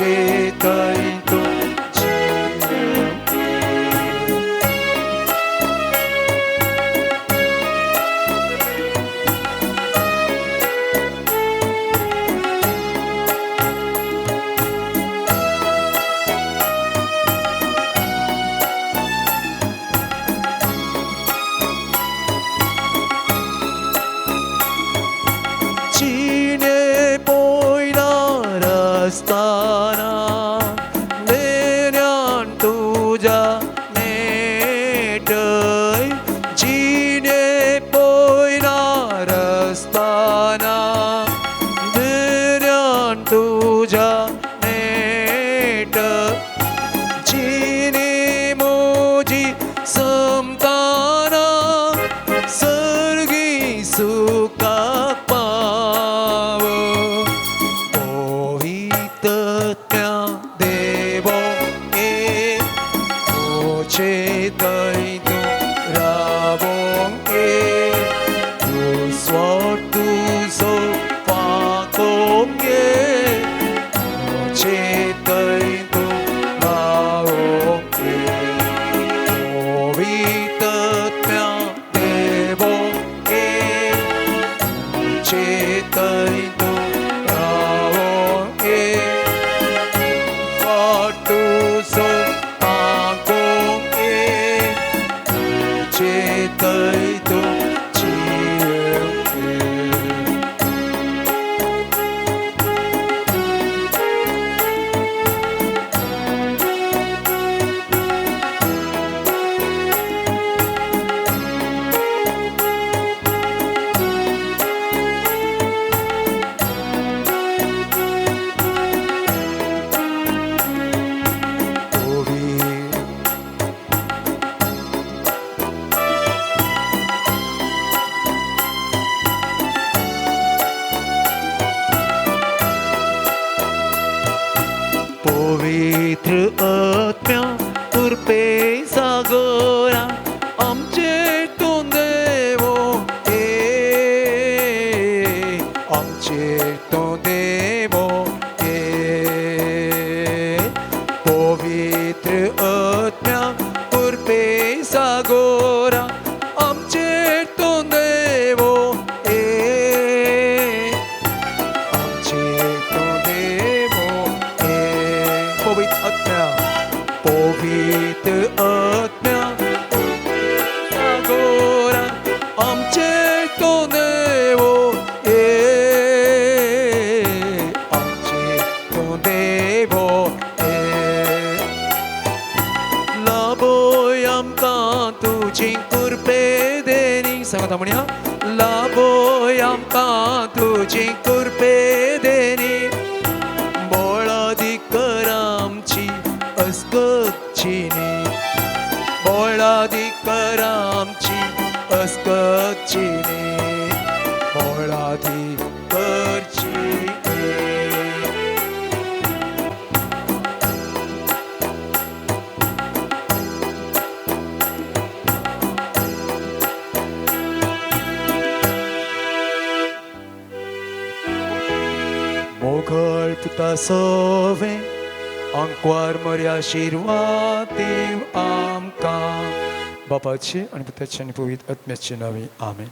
आमचे थंय तूं जिणे पोयना रस्ताना देण्यान तुज्या नेटय जिणे पोयना रस्ताना देण्यान तुज्या नेट जिणे मोजी समताना सर्गी सुखाक पाव पवित्रत्या देवो ए ओचे थंय तूं रावोंक ए तुजो तुजो फाकोंक ये ओचे थंय तूं रावोंक ये पवित्रत्या देवो ए ओचे थंय तूं रावोंक ये तुजो फाकोंक ये ओचे थंय तूं जियेवंक ये. पवित्र पवित्र आत्म्या कृपे सागरा आमचे तूं देवो ए आमचे तूं देवो ए पवित्र आत्म्या कृपे सागरा आमचे तूं देवो ए आमचे तूं देवो ए पवित्र आत्म्या पवित्र आत्म्या सागोरा आमचे तूं देवो ए आमचे तूं देवो ए लाभोय आमकां तुजी कृपे देनी सांगता म्हणया लाभोय आमकां तुजी कृपे देनी बोळादी कर आमची अस्कचिनी बोळादी कर आमची अस्कचिनी बोळादी करची मोगळ पुता सोवे आंकवार मरे आशिर्वाद देव आमकां बापाचे आनी पुताचे आनी पवित्र आत्म्याचे नांवे आमेन.